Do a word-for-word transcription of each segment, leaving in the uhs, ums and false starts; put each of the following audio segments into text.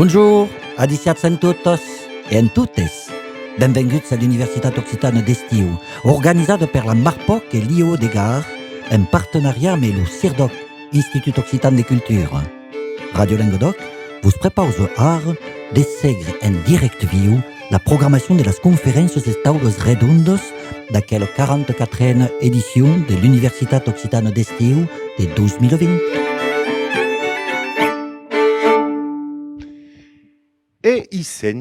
Bonjour, adissiatz en totas e en totes. Benvenguts a l'Universitat Occitana d'Estiu, organizada per la Marpoc e l'I O de Gard, en partenariat amb lo CIRDOC, Institut Occitan de Cultura. Ràdio Lengadòc vos prepausa ara de segre en dirècte viu la programacion de las conferéncias e taulas redondas d'aquela quaranta-quatrena edicion de l'Universitat Occitana d'Estiu de dos mil vint. E i sèm,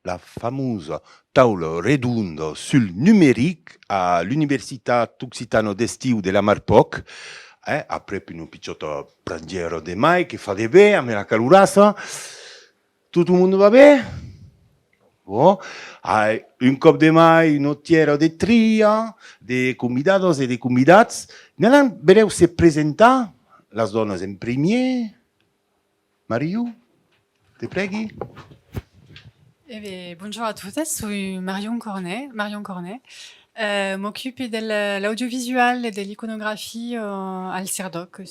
la famosa taula redonda sul numeric a l'Universitat Occitana d'Estiu de la Marpoc, eh, aprèp una pichòta prangièra de mai que fa de ben amb la calorassa. Tot lo monde va ben? Bon, ai, un còp de mai, una tièra de tria, de convidadas e de convidats. N'anam belèu se presentar, las dònas en primièr. Marion, te prègui. Eh ben, bonjour a totes, soi Marion Cornet, Marion Cornet. Euh, m'ocupi de l', l'audiovisual e de l'iconografia, euh, al CIRDOC, euh,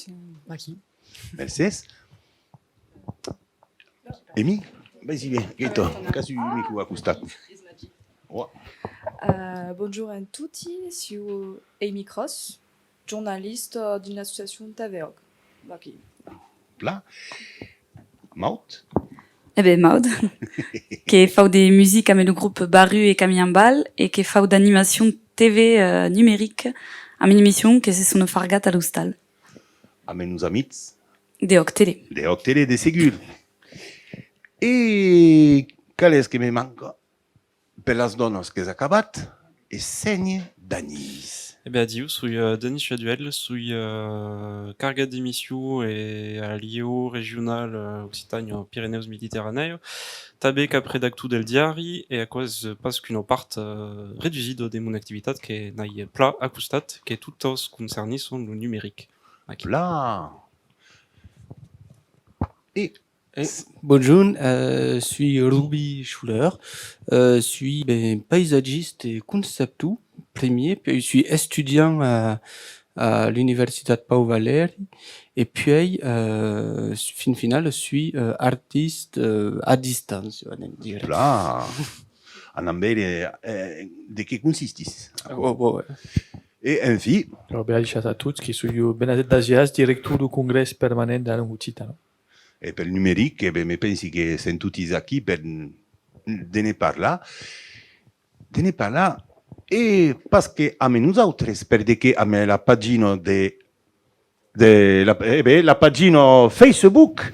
aquí. Mercés. Emi, vas-y, vien, gaita, qu'as un micro a costat. Oi. Euh, bonjour a totes, soi Amy Cross, jornalista dins l'associacion Taveòc. Vaquí. Plan. Maud? E ben, Maud, que fau de musica amb lo grop Barru e Camille Ambal e que fau d'animacion T V, euh, numeric, amb una emission que se sona Fargat a l'ostal. Amb nos amics? De Òc Tele. De Òc Tele, de segur. E qual es que me manca? Per las dònas qu'es acabat, e sénher Danís. E ben, adiu, soi, euh, Danís Chaduel, soi, euh, cargat d'emission e a l'I O regional, euh, Occitània Pirenèus Mediterranèa, tanben cap redactor del diari, e aquò es pas qu'una part, euh, redusida de mon activitat que n'ai plan a costat, que totas concernisson lo numeric. Aquí. Plan! E E, bonjorn, euh, soi Rubi Schuller, euh, soi, ben, paisatgista e conceptor, primièr, puèi soi estudiant a, a l'Universitat Pau Valèri, e puèi, euh, fin finala, soi, euh, artista, euh, a distància, anem dire. Plan! Anam veire, eh, de qué consistís aquò. Bon, bon, ouais. E, enfin. Alòrs, ben, adissiatz a tots, que soi jo Bernadette Dazias, director deu Congrès Permanent de la Lenga Occitana. E pel numeric, e ben, me pensi que sèm totis aquí per de ne parlar. De ne parlar, e pas que amb nosautres, per de que amb la pagina de, de la, e ben, la pagina Facebook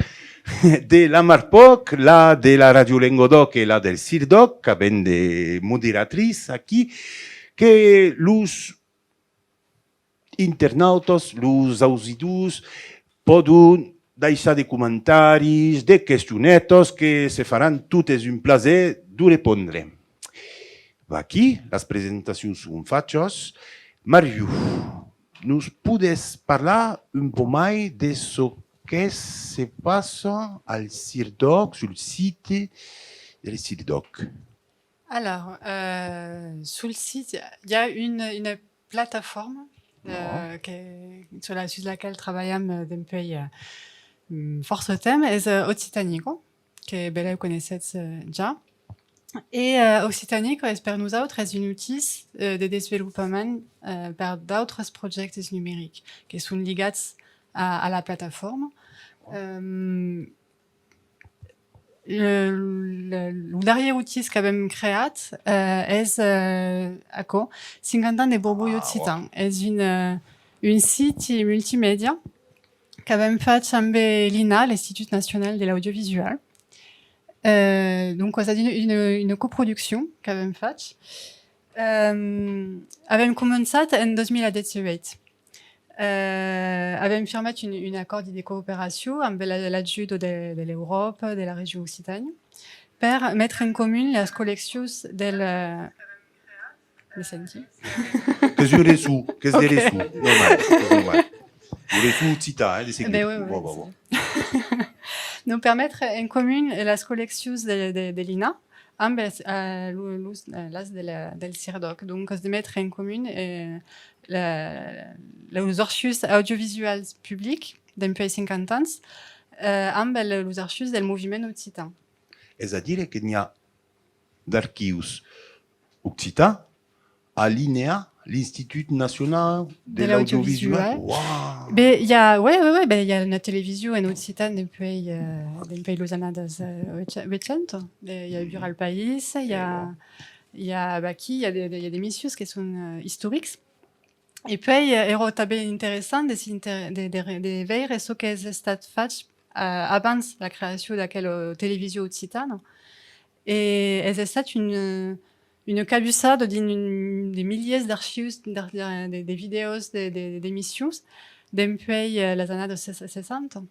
de la Marpoc, la de la Ràdio Lengadòc e la del CIRDOC, qu'avèm de moderatritz aquí, que los internautas, los ausidors, pòdon daissar de comentaris, de questionetas, que se faràn totes un plaser de respondre. Vaquí, las presentacions son fachas. Marion, nos podètz parlar un pauc mai de çò que se passa al CIRDOC, sul site del CIRDOC? Alors, euh, sul site, il y a une, une plateforme, euh, que, sur la, sus laqual trabalham, euh, dempuèi, euh, mm, fòrça temps, es, euh, Occitanico, que belèu coneissètz, euh, ja. E, euh, Occitanico es per nosautres un utís, euh, de desvelopament, euh, per d'autres projèctes numerics que son ligats a, a la plataforma. Euh, Lo, lo, lo darrièr utís qu'avèm creat, euh, es, euh, aquò, cinquanta ans de borbolh occitan. Es un, euh, un siti multimèdia qu'avèm fach ambe l'INA, l'Institut Nacional de l'Audiovisual. Euh, donc, es una, una, una coproduccion qu'avèm fach. Euh, avèm començat en dos mil dètz-e-uèch. Euh, avèm firmat un, un acòrdi de cooperacion amb la, l'ajuda de, de l'Euròpa, de la region Occitània, per metre en comun las colleccions del, euh, me senti? Qu'es un ressò, qu'es de ressò, normal, qu'es normal. Un ressò occitan, eh, de segur. Ben oui, oui, bon, bon, bon. Donc, per metre en comun las colleccions de, de, de l'INA, amb, eh, lo, los, eh, las de la, del CIRDOC. Doncas, de metre en comun, eh, la, los archius audiovisuals publics dempuèi cinquanta ans, eh, amb el, los archius del moviment occitan. Es a dire que n'i a d'archius occitans a l'INEA, l'Institut Nacional de, de l'Audiovisual. L'Audiovisual. Uau! Ben, i a, ouais, ouais, ouais, ben, i a una television en occitan dempuèi, eh, dempuèi los annadas, eh, oitanta. Eh, i a Viure al País, i a, i a, vaquí, i a de, de, i a d'emissions que son, eh, istorics. E puèi, eh, èra tanben interessant de s'inter-, de, de, de veire çò qu'es estat fach, eh, abans la creacion d'aquela television occitana. E es estat un, eh, una cabussada dins un, de milièrs d'archius, d'ar-, de, de, de vidèos, de, de, d'emissions, dempuèi, eh, las annadas ses-, seissanta.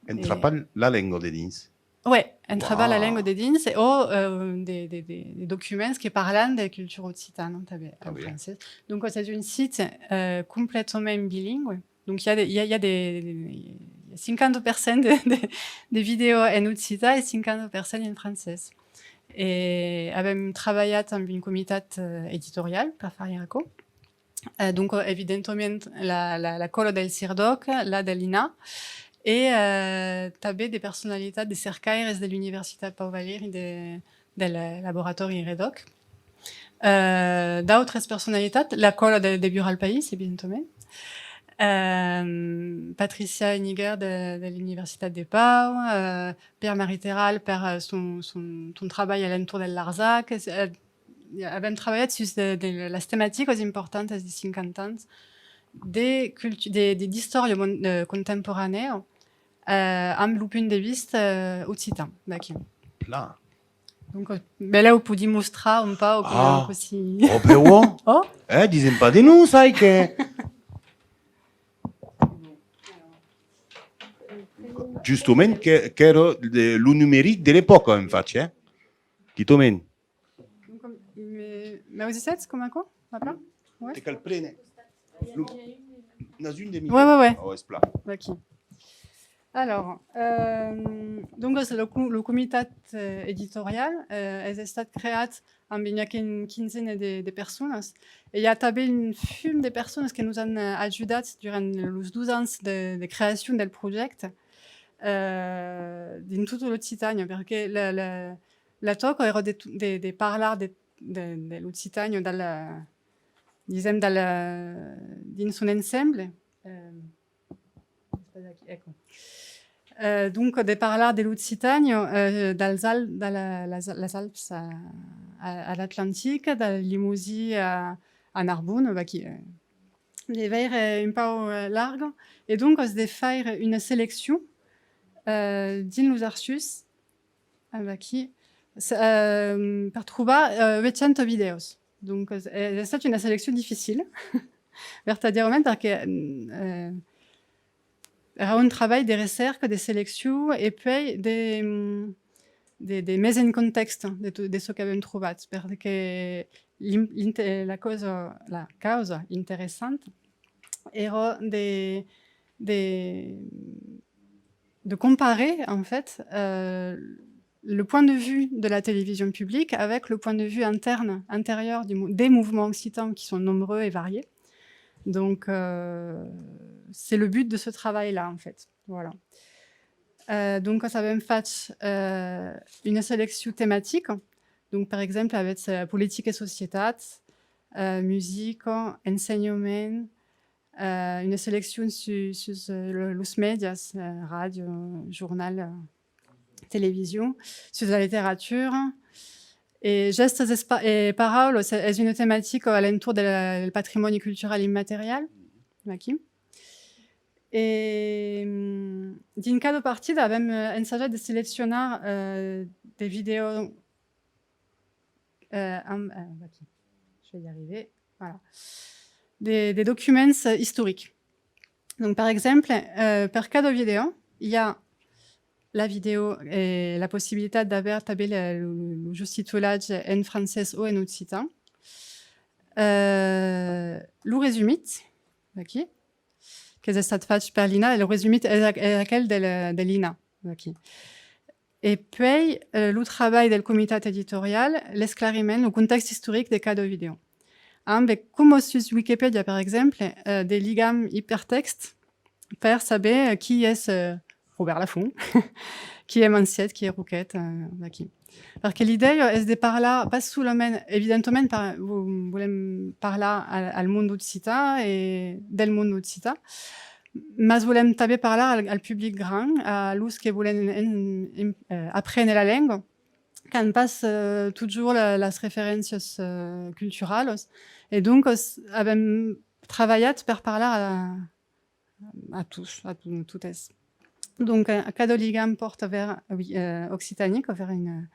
Entrapar la lenga dedins. Ouais, entravar la lenga dedins, o, eh, de, de, de, de documents que parlan de cultura occitana, tanben, en francés. Donc, es un site, eh, completament bilingüe. Donc, i a de, i a, i a de, de, i a cinquanta per cent de, de, de vidèos en occitan e cinquanta per cent en francés. E avèm trabalhat amb un comitat, eh, editorial per faire aquò. Eh, donc, evidentament, la, la, la còla del CIRDOC, la de l'INA, e, eh, tanben de personalitats, de cercaires de l'Universitat Pau Valèri de, del laboratòri REDOC. Eh, d'autras personalitats, la còla de, de Viure al País, evidentament. Eh, Patricia Heiniger de, de l'Universitat de Pau, eh, Pierre-Marie Terral per, eh, son, son, son trabalh a l'entorn del Larzac, eh, avèm trabalhat sus de, de las tematicas importantas de cinquanta ans de cultu-, de, de, d'istòria mon-, eh, contemporanèa, eh, amb lo punt de vista, eh, occitan, vaquí. Plan. Donc, eh, belèu pòdi mostrar un pauc, eh, cossí. Oh, ben, oh. Oh? Eh, disèm pas de nom, sai que. Justament, que, qu'èra de, lo numeric de l'epòca, en fach, eh? Quitament. Donc, me, m'ausissètz coma aquò? Va plan? Ouais. Te cal prene. Lo, n'as un de micro? Ouais, ouais, ouais. Oh, es plan. Vaquí. Alors, euh, donc, es lo co-, lo comitat, euh, editorial, euh, es estat creat amb una quin-, quinzena de, de personas. E i a tanben un fum de personas que nos an, euh, ajudats durant los dos ans de, de creacion del projècte, euh, dins tota l'Occitània, perque la, la, la tòca èra de, de, de parlar de, de, de l'Occitània, dal, disèm, dal, dins son ensemble. Euh, es pas aquí, eco. Euh, donc, de parlar de l'Occitània, euh, dals Al-, de la, las, las Alps a, a, a l'Atlantic, del Lemosin a, a Narbona, vaquí, euh, de veire un pauc, euh, larga, e doncas de faire una seleccion, euh, dins los archius, ah, vaquí, s-, euh, per trobar, euh, oitanta vidèos. Donc, euh, es estat una seleccion dificila, vertadièrament, perque, euh, èra un trabalh de recèrca, de seleccion, e puèi de, de, de mesa en contèxt de to-, de çò qu'avèm trobat, perque l'im-, l'inte-, la causa, la causa interessanta èra de, de, de comparer, en fait, euh, le point de vue de la télévision publique avec le point de vue interne, intérieur du mou-, des mouvements occitans qui sont nombreux et variés. Donc, euh, c'est le but de ce travail-là, en fait. Voilà. Euh, donc, avèm fach, euh, una seleccion tematica. Donc, per exemple, avètz, euh, politica e societat, euh, musica, ensenhament, euh, una seleccion su-, sus, euh, lo-, los mèdias, euh, ràdio, jornal, euh, television, sus la literatura. E gèstes e pa-, e paraulas, es una tematica a l'entorn de la, del patrimòni cultural immaterial, vaquí. E, mm, dins cada partida avèm, euh, ensajat de seleccionar, euh, de vidèos, euh, amb, euh, vaquí, je vais y arriver, voilà, de, de documents, euh, istorics. Donc, per exemple, euh, per cada vidèo, i a la vidèo e la possibilitat d'aver tanben le, lo, lo, lo sostilatge en francés o en occitan. Euh, lo resumit, vaquí, qu'es estat fach per l'INA, e lo resumit es aqu-, es aquel de l-, de l'INA, vaquí. E puèi, euh, lo trabalh del comitat editorial, l'esclariment, lo contèxt istoric de cada vidèo. Ambe, coma sus Wikipedia, per exemple, euh, de ligams ipertèxt per saber, euh, qui es, euh, Robèrt Lafont, qui es Mancièt, qui es Roquet, eh, vaquí. Perque l'idèia es de parlar, pas solament, evidentament, par-, vo-, volèm parlar al, al mond occitan e del mond occitan, mas volèm tanben parlar al, al public grand, a los que volèm en, en, eh, aprene la lenga, qu'an pas, eh, totjorn la, las referéncias, eh, culturalas. E doncas, avèm trabalhat per parlar a, a tots, a to-, totes. Donc, eh, cada ligam pòrta vers, oui, eh, Occitanica, vers un,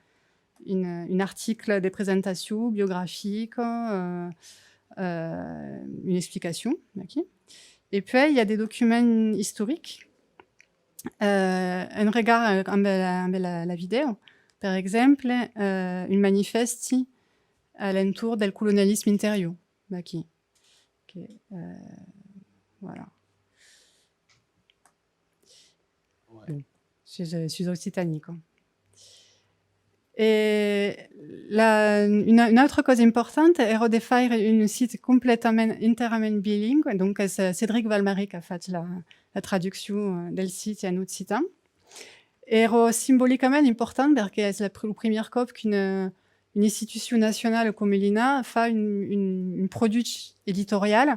un, un article de presentacion biografica, eh, eh, una explicacion, aquí. E puèi, i a de documents istorics, eh, en regard, eh, amb la, amb la, la vidèo. Per exemple, eh, un manifèsti a l'entorn del colonialisme interior, vaquí. Que, eh, voilà. Bon, sus, eh, sus Occitanica. E la, una, una autra causa importanta èra de faire un site completament, enterament bilingüe. Donc, es, eh, Cédric Valmary qu'a fach la, la traduccion, eh, del site en occitan. Èra simbolicament important perque es la pr-, lo primièr còp qu'una, una institucion nacionala coma l'INA fa un, un, un produch editorial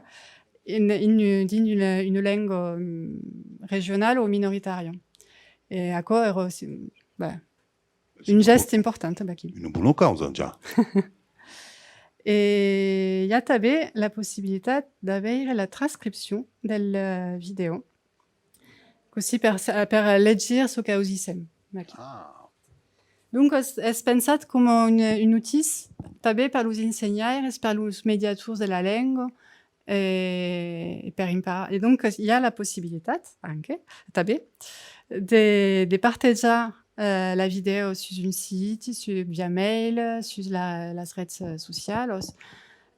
en, en, dins una, una lenga, mm, regionala o minoritària. E aquò èra, si-, ben, un gèst important, vaquí. Una bona causa, ja. E i a tanben la possibilitat d'aveire la transcripcion del, eh, vidèo. Cossí per sa-, per legir çò qu'ausissèm. Aquí. Ah. Donc, es, es pensat coma un, un utís tanben per los ensenhaires, per los mediators de la lenga, e, e per imparar. E donc, i a la possibilitat, anche, tanben, de, de partejar, eh, la vidèo sus un siti, su-, via mail, sus la, las rets, eh, socialas,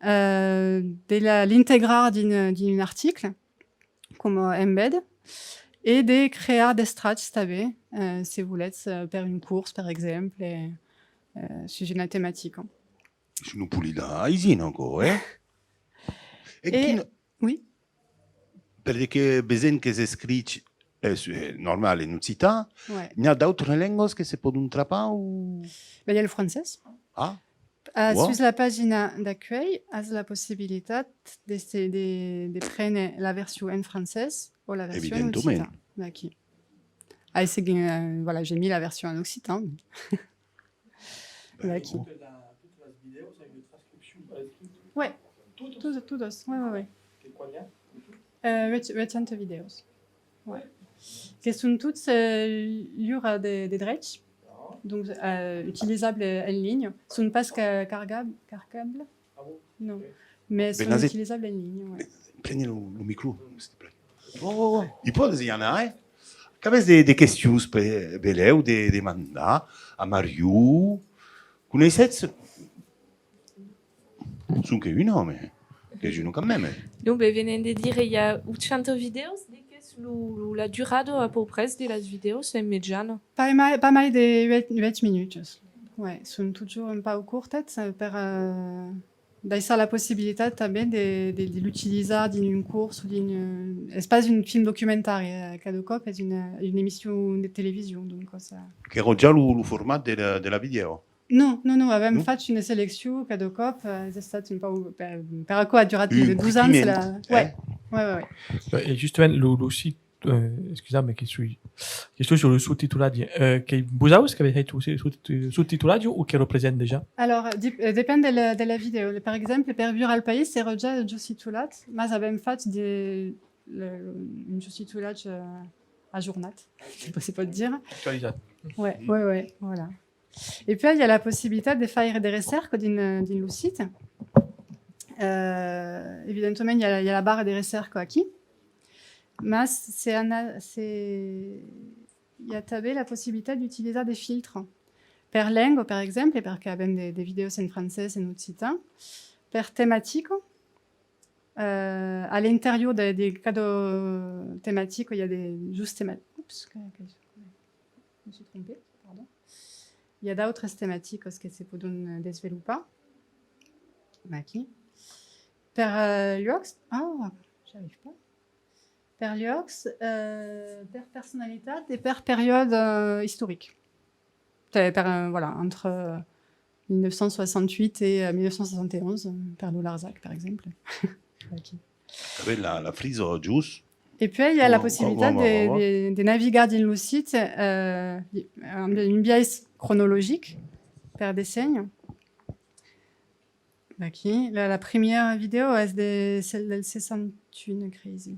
eh, de la, l'integrar dins, dins un article, coma embed, e de crear d'extrachs tanben, eh, se volètz, eh, per un cors, per exemple, eh, sus una tematica. Es una polida aisina, aquò, eh? E E, quin-, oui. Per de que vesèm qu'es escrich, es, eh, normal en occitan, Ouais. n'i a d'autras lengas que se pòdon trapar o? Ben, i a lo francés. Ah, Ah, Wow. Sus la pagina d'accuèlh, as la possibilitat de se, de, de prene la version en francés o la version en Evidentament. Occitan. Vaquí. Ah, c'est que, euh, voilà, j'ai mis la version en occitan. Ben, Vaquí. Bon. Totes las, totes las vidèos an una transcripcion per escrit? Ouais. Totes? Totes, totes. Ouais, ouais, ouais. Que quant i a? Euh, huit-, huitanta vidèos. Ouais. Que son tots, euh, liures de, de drech, donc, euh, utilizables en linha. Son pas ca-, carga-, cargables. Ah bon? Non. Ok. Mas son Benazet. Utilizables en linha, ouais. Preni lo, lo micro, s'il te plaît. Oh, oh, oh. I pòdes i anar, eh? Qu'avètz de, de questions, pe-, belèu, de demandar a Marion? Coneissètz? Sonque un òme, qu'es un quand même. Donc, ben, venèm de dire, i a ochanta vidèos, de qu'es lo, lo, la durada à peu près de las vidèos en mejana? Pas mai, pas mai de huit, huit minutas. Ouais, son totjorn un pauc cortas, eh, per, eh, daissar la possibilitat tanben de, de, de l'utilizar dins un cors o dins, eh, es pas un film documentari, eh, cada còp es una, una emission de television, donc ça. Qu'èra ja lo, lo format de la, de la vidèo? Non, non, non, avèm Non? fach una seleccion cada còp, eh, es estat un pauc, per, per aquò a durat Un plus de dos ans, la, complement, ouais, eh? Ouais, ouais, ouais. E justament, lo, lo site, eh, excusatz-me que soi, que soi sus lo sostitolatge, eh, qu'ei vosaus qu'avètz hèit lo sostito-, sostitolatge o qu'èra present dejà? Alors, dep-, eh, depend de la, de la vidèo. Per exemple, per Viure al País, èra ja sostitolat, mas avèm fach de, le, un sostitolatge, eh, ajornat, se pòt dire. Actualizat. Ouais, ouais, ouais, voilà. E puèi, i a la possibilitat de faire de recèrca dins, dins lo site. Euh, evidentament, i a, i a la barra de recèrca aquí. Mas se ana-, se, i a tanben la possibilitat d'utilizar de filtres. Per lenga, per exemple, perque avèm de, de vidèos en francés, en occitan. Per tematica, euh, a l'interior de, de cada tematica, i a de, just tema-, ups, que, que, me suis trompée, pardon. I a d'autras tematicas que se pòdon, eh, desvelopar. Aquí. Per, eh, luòcs, ah, j'arrive pas. Per luòcs, eh, per personalitat e per periòde, eh, istoric. Per, per, eh, voilà, entre, eh, mil neuf cent soixante-huit e, eh, mil neuf cent soixante et onze, eh, per lo Larzac, per exemple. Aquí. Avèm la, la frisa jos. E puèi i a la possibilitat de, de, de navigar dins lo site, eh, amb un biais cronologic per decenni. Aquí, la, la primièra vidèo es de celle del seissanta-un, cresi.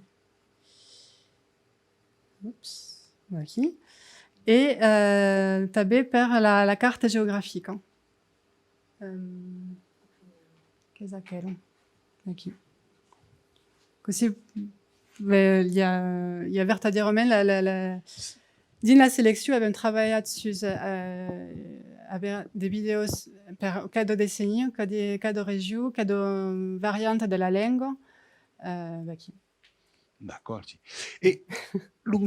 Ups, aquí. E, eh, tanben per la, la carta geografica. Ehm, qu'es aquela? Aquí. Cossí, ben, i a, i a vertadièrament la, la, la, dins la seleccion, avèm trabalhat sus, eh, aver de vidèos per cada decenni, cada, cada region, cada varianta de la lenga. Eh, vaquí. D'acòrd, si. E lo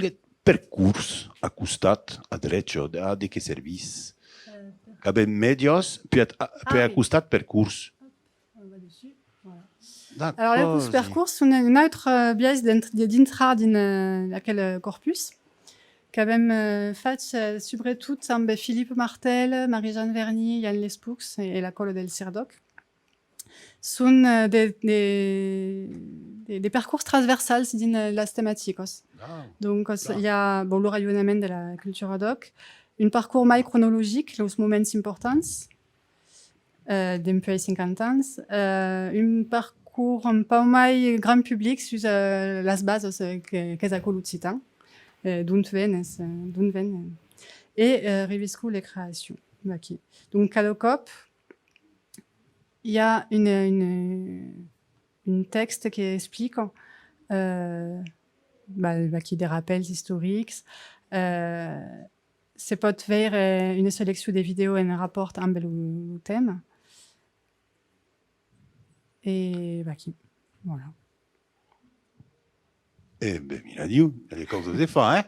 percors a costat, a drecha, a de qué servís? Eh, per- Qu'avèm mèdias, puèi a, a, Ah, puèi a oui. costat percors. On va dessus, voilà. D'acòrd, Alors, les si. percors son un autre, eh, biais d'ent-, de, dintrar dins, eh, aquel, eh, corpus qu'avèm, eh, fach, eh, subretot amb Philippe Martel, Marie-Jeanne Verny, Yann Lespoux e, e la còla del CIRDOC. Son, eh, de, de, de, de percors transversals dins, eh, las tematicas. Ah, Donc, eh, clar. i a, bon, lo raionament de la cultura d'òc, un percors mai cronologic, los moments importants, eh, dempuèi cinquanta ans, eh, un percors un pauc mai grand public sus, eh, las basas, eh, que, qu'es aquò l'occitan, eh, d'ont venes, eh, d'ont ven, eh, e, eh, revisco les creacions, vaquí. Donc, cada còp, i a un, un, un tèxte que explica, eh, bah, vaquí de rapèls istorics, eh, se pòt veire una seleccion de vidèos en rapòrt amb lo, lo tèma. E vaquí, voilà. E ben, mira Diu, i a de causas de far, eh?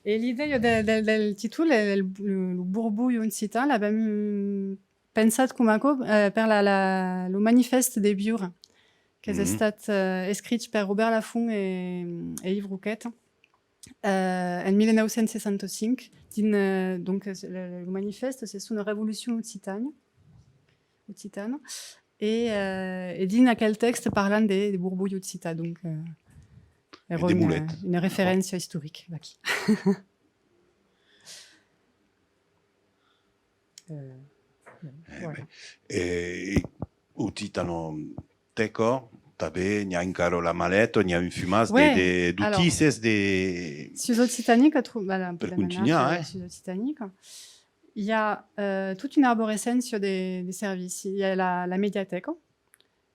E l'idèia de, del, del títol, el, el, lo, lo borbolh occitan, l'avèm pensat coma aquò, eh, per la, la, lo manifèst de viure, qu'es Mhm. estat, eh, escrich per Robèrt Lafont e, e Yves Rouquette, eh, en mil nòu cents seissanta-cinc, dins, eh, donc, eh, lo, lo manifèst, se sona Revolucion occitana, occitana, e, eh, e dins aquel tèxte parlan de, de borbolh occitan, donc, eh, E èra de una, bolet. una referéncia istorica, vaquí. Eh, Eh, voilà. ben, e, e Occitanoteca, tanben, n'i a encara la maleta, n'i a un fumàs de, Ouais, de, alors, d'otisses, de sus Occitanica, tro-, voilà, per podèm anar continuar, sus, eh? sus Occitanica. I a, eh, tota una arborescéncia de, de servicis. I a la, la mediatèca,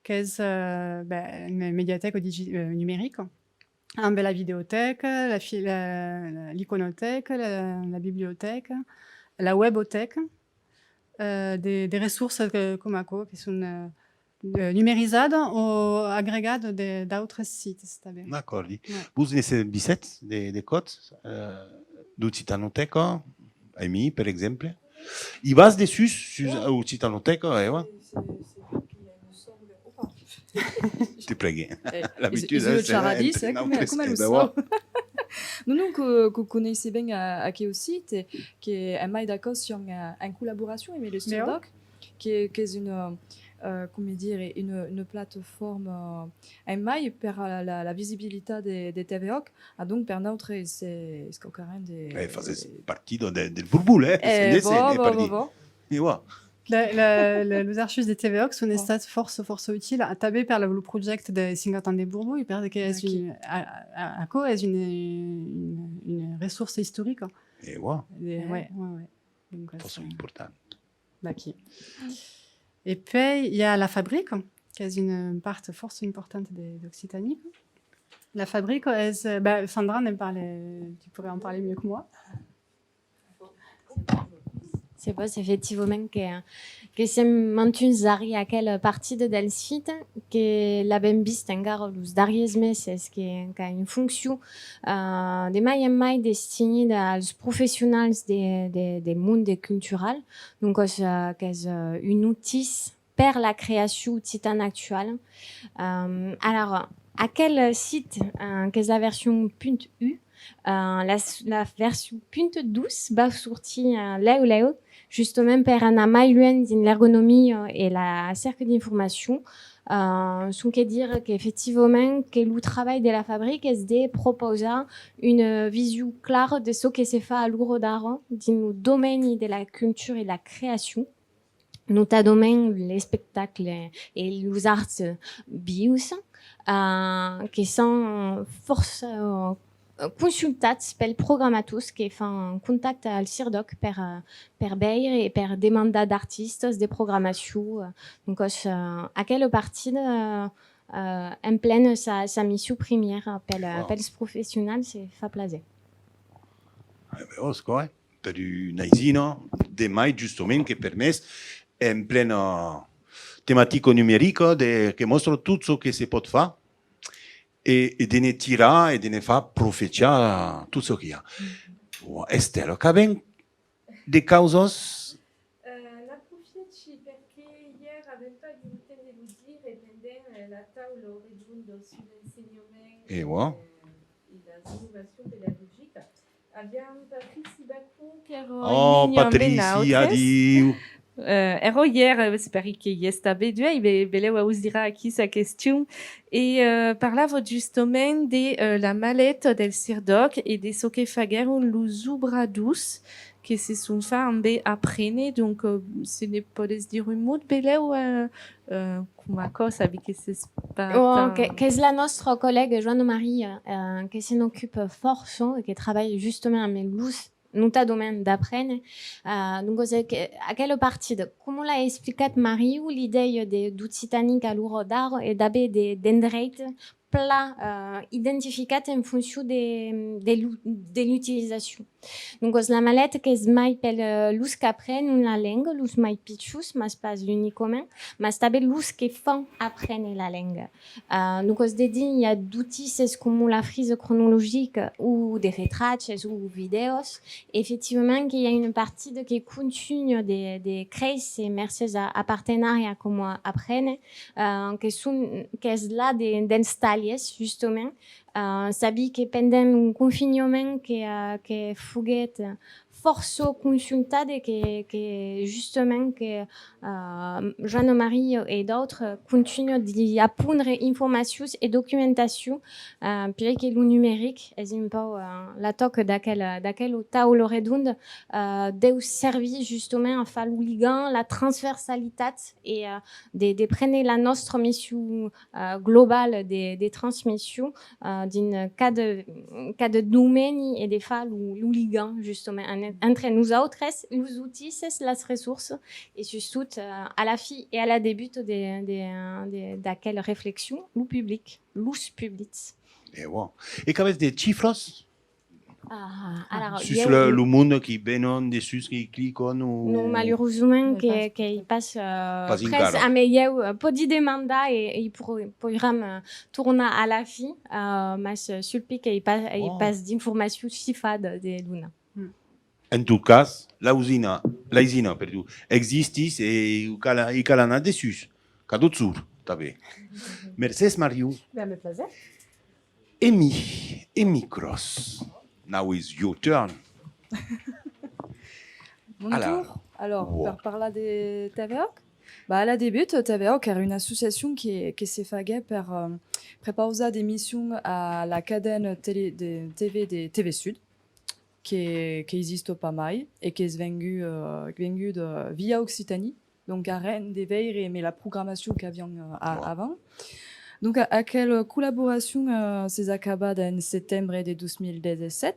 qu'es, eh, ben, una mediatèca digi-, eh, numerica, amb la videotèca, la fi-, la, la, l'iconotèca, la, la bibliotèca, la webotèca, eh, de, de ressorsas que, coma aquò, que son, eh, eh, numerizadas o agregadas de, d'autres sites, tanben. D'acòrdi. Ouais. Vos ne servisètz de, de còps, eh, d'Occitanotèca, Amy, per exemple? I vas dessús, sus Occitanotèca, e va? Te prègue. Eh, L'abitude, es, es eh, una se charradissa, entre eh, coma, nautres, coma eh, lo ben, sau. Voilà. Non, non, que, que coneisse ben a, aqueu site, que en mai d'aquò siam, eh, en collaboracion amb le CIRDOC, que, qu'es una, eh, coma dire, una, una plataforma en mai per la, la, la visibilitat de, de TV Òc. Ah, donc, per nautres, es, es quauquarren de... Eh, fases partida de, del borbolh, eh? Eh, se bon, bon, bon, bon. E voilà. La, la, la, los archius de TV Òc son estats fòrça, fòrça utils, a, tanben per lo, lo projècte de cinquanta ans de Borbolh, perque es un, a, a, aquò es una, una, una ressorsa istorica. E voilà. De, ouais, ouais, ouais. Donc, fòrça important. Vaquí. E puèi, i a la Fabrica, qu'es una part fòrça importanta de, d'Occitanica. La Fabrica es, eh, ben, Sandra ne'n parla, tu pourrais en parler mieux que moi. Se pòt, efectivament, que, que sèm mantuns darrièr aquela partida del site, que l'avèm vist encara los darrièrs meses, que, qu'a una foncion, eh, de mai en mai destinida als professionals de, de, del monde cultural. Doncas, eh, qu'es, eh, un utís per la creacion occitana actuala. Ehm, alara, Aquel sit, eh, qu'es la version punt un, eh, la, la version punt dos va sortir, eh, lèu lèu, justament per anar mai luènh dins l'ergonomia e la cerca d'informacion. Eh, sonque dire qu'efectivament que lo trabalh de la Fabric es de propausar una vision clara de çò que se fa a l'ora d'ara dins lo domeni de la cultura e la creacion, notadament l'espectacle e los arts vius, eh, que son fòrça, eh, consultats pels programators que fan contacte al CIRDÒC per, eh, per veire e per demandar d'artistas, de programacion. Eh. Doncas, eh, aquela partida, eh, eh, emplena sa, sa mission primièra pel, pels professionals e fa plaser. Eh ben, òsca, eh? Per una aisina de mai, justament, que permés, en plena tematica numerica, de, que mòstra tot çò que se pòt far e, e de ne tirar e de ne far profechar tot çò que i a. Estela, qu'avèm de causas? Eh, n'aprofièchi perque ièr avèm pas agut lo temps de lo dire pendent, eh, la taula redonda sus l'ensenhament, e, eh, e las innovacions pedagogicas. Aviam Patrici Bacon, qu'èra en linha amb nautres. Adiu! Eh, èra ièr, eh, espèri que i es tanben duèi, be-, belèu vos dirà aquí sa question. E, eh, parlava justament de, eh, la maleta del CIRDÒC e de çò que faguèron los obradors que se son fach ambe Aprene. Donc, eh, se ne pòdes dire un mot, belèu, eh, eh, coma aquò, sabi que s'es pas... Oh, tan que, qu'es la nòstra collèga Joanna Maria, eh, que se n'ocupa fòrça e que trabalha justament amb los, notadament d'Aprene. Eh, doncas, eh, que, aquela partida, coma l'a explicat Mariu, l'idèia de, d'Occitanic a l'ora d'ara es d'aver de, d'endreit plan, eh, identificat en foncion de, de l'u-, de l'utilizacion. Doncas, la maleta qu'es mai pel, eh, los qu'aprenon la lenga, los mai pichons, mas pas unicament, mas tanben los que fan aprene la lenga. Eh, doncas, dedins, i a d'utisses coma la frisa cronologica o de retraches o vidèos. Efectivament que i a una partida que contunha de, de créisser mercés a, a partenariats coma Aprene, eh, que son, qu'es la de, dels talhièrs, justament, Eh, sabi que pendent lo confinhament que, eh, que foguèt fòrça consultat e que, que justament que, eh, Joanna Maria e d'autres contunhan d'i apondre informacions e documentacion, eh, puèi que lo numeric es un pauc, eh, la tòca d'aquel, d'aquela taula redonda, eh, deu servir justament a far lo ligam, la transversalitat e, eh, de, de prene la nòstra mission, eh, globala de, de transmission, eh, dins cada, cada domeni e de far lo, lo ligam, justament, en, entre nosautres, los utisses, las ressorsas, e sustot, eh, a la fin e a la debuta de, de, de, d'aquela reflexion, lo public, los publics. E bon. E qu'avètz de chifras? Ah, alara, sus ieu, le, lo monde qui venon dessús, qui clican o... Non, malurosament, que, qu'ai pas, eh, pas pres encara. A mei ieu, eh, pòdi demandar e, e i po-, poiram, eh, tornar a la fin, eh, mas, eh, sul pic, ai pas, ai pas d'informacion chifrada de donar. En tot cas, l'aisina, l'aisina, perdon, existís e i cal, i cal anar dessús. Cada jorn, tanben. Mercés, Mariu. Ben, amb plaser. Emi, Emi Cross. Now is your turn. Mon torn. Alors, per parlar de TV Òc, bah, a la debuta, TV Òc èra una associacion que, que se faguèt per, eh, prepausar d'emissions a la cadena tele-, de TV de TV Sud, que, qu'exista pas mai e qu'es vengu-, eh, venguda, eh, Via Occitanie. Donc, arren de veire emé la programacion qu'aviam, eh, a-, avant. Donc, a-, aquela collaboracion, eh, s'es acabada en setembre de dos mil dètz-e-sèt.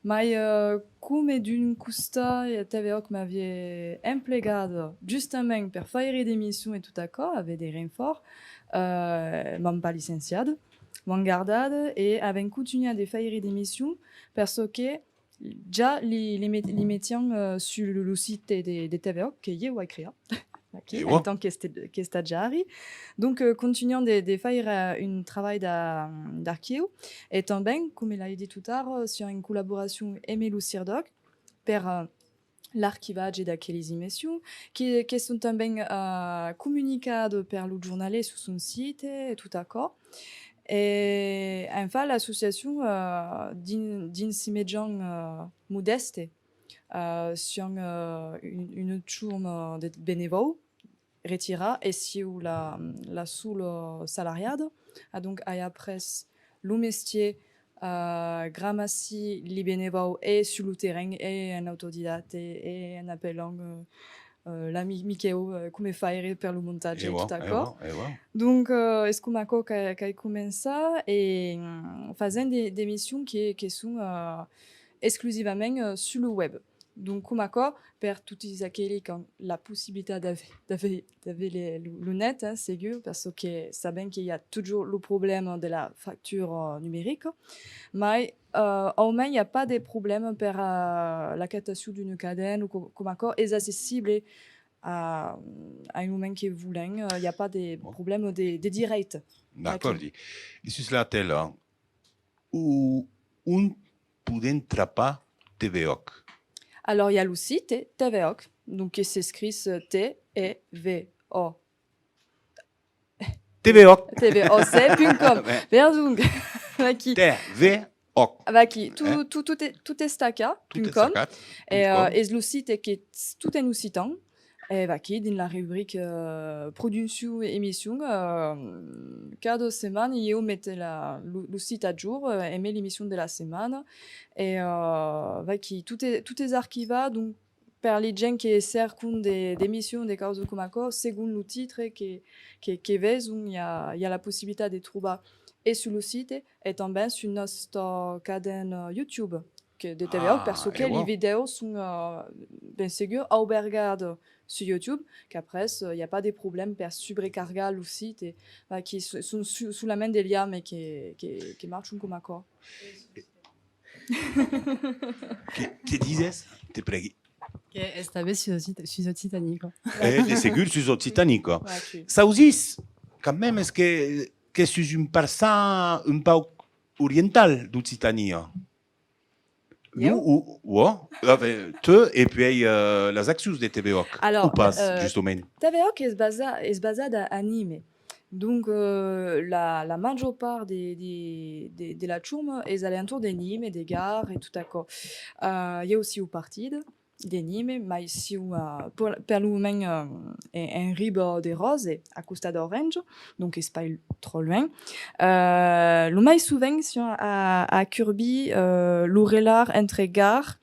Mai, eh, coma d'un costat, eh, TV Òc m'aviá emplegada justament per faire d'emissions e tot aquò, aver de renfòrts, eh, m'an pas licenciada, m'an gardada e avèm contunhat de faire d'emissions per çò que ja li, li met-, li metiam, eh, sul lo site de, de TV Òc, que ieu ai creat, aquí, en tant qu'este-, qu'estatjari. Donc, eh, contunham de, de faire, eh, un trabalh d'a-, d'archiu. E tanben, coma l'ai dit tot ara, siam en collaboracion emé lo CIRDÒC per, eh, l'archivatge d'aquelis emissions, que, que son tanben, eh, comunicadas per lo jornalet sus son site e tot aquò. E enfin, l'associacion, eh, dins, dins si mejan, eh, modèste, eh, siam, eh, un, una chorma de benevòu retirats e siáu la, la sola salariada. Adonc, ai aprés lo mestièr, eh, gramací li benevòu e sus lo terren e en autodidacte e en apelant, eh, eh, l'amic Miquèu, eh, coma faire per lo montatge e tot aquò. Donc, eh, es coma aquò qu'a-, qu'ai començat e, mm, fasent de, d'emissions que, que son, eh, exclusivament, eh, sus lo web. Donc, coma aquò, per totis aqueli qu'an la possibilitat d'aver, d'aver, d'aver le, lo, lo net, hein, segur, perçò que sabèm que i a totjorn lo problèma de la fractura numerica, mai, eh, au mens i a pas de problèma per, eh, la captacion d'una cadena o co-, coma aquò, es accessible a, a un moment que volèm, eh, i a pas de problèma de, de dirècte. D'acòrdi. E sus la tela, o-, ont podèm trapar T V Òc? Alors, i a lo site T V Òc, donc que s'escriu, eh, T E V O. T V Òc. T V O C punt com. Ben. Perdon. Vaquí. T V Òc. Vaquí. Tot, tot, tot es, tot es tacat, tot es punt com. Tacat, e, punt com. Eh, es lo site qu'es tot en occitan. E vaquí, dins la rubrica, eh, produccion e emission, eh, cada setmana ieu mete la, lo, lo site a jorn, eh, emé l'emission de la setmana. E, eh, vaquí, tot es, tot es archivat, donc, per li gents que cercon de, d'emissions, de causas coma aquò, segon lo titre que, que, que veson, i a, i a la possibilitat de trobar e sus lo site e tanben sus nòstra cadena YouTube, que de T V Òc, perçò que li vidèos son, eh, ben segur, aubergadas sus YouTube, qu'après, eh, i a pas de problèma per subrecargar lo site, e, vaquí, so-, son su-, solament de liams que, que, que marchon coma aquò. Que, que dises? Te prègui. Que es tanben sus Occit-, sus Occitanica. Eh, de segur, sus Occitanica. Vaquí. S'ausís, quand même, es que, que sus un parçan un pauc oriental d'Occitània. Ieu? Non, o, o, enfin, te, e puèi, eh, las accions de T V Òc, o pas, eh, justament? T V Òc es basa-, es basada a Nimes. Donc, eh, la, la màger part de, de, de, de la chorma es a l'entorn de Nimes, de Gard e tot aquò. Eh, ieu siáu partida de Nimes, mai siáu, eh, per, per lo moment, eh, en, en Riba de Ròse, a costat d'Aurenja, donc es pas tròp luènh. Eh, lo mai sovent siáu a, a curbir, eh, lo relarg entre Gard,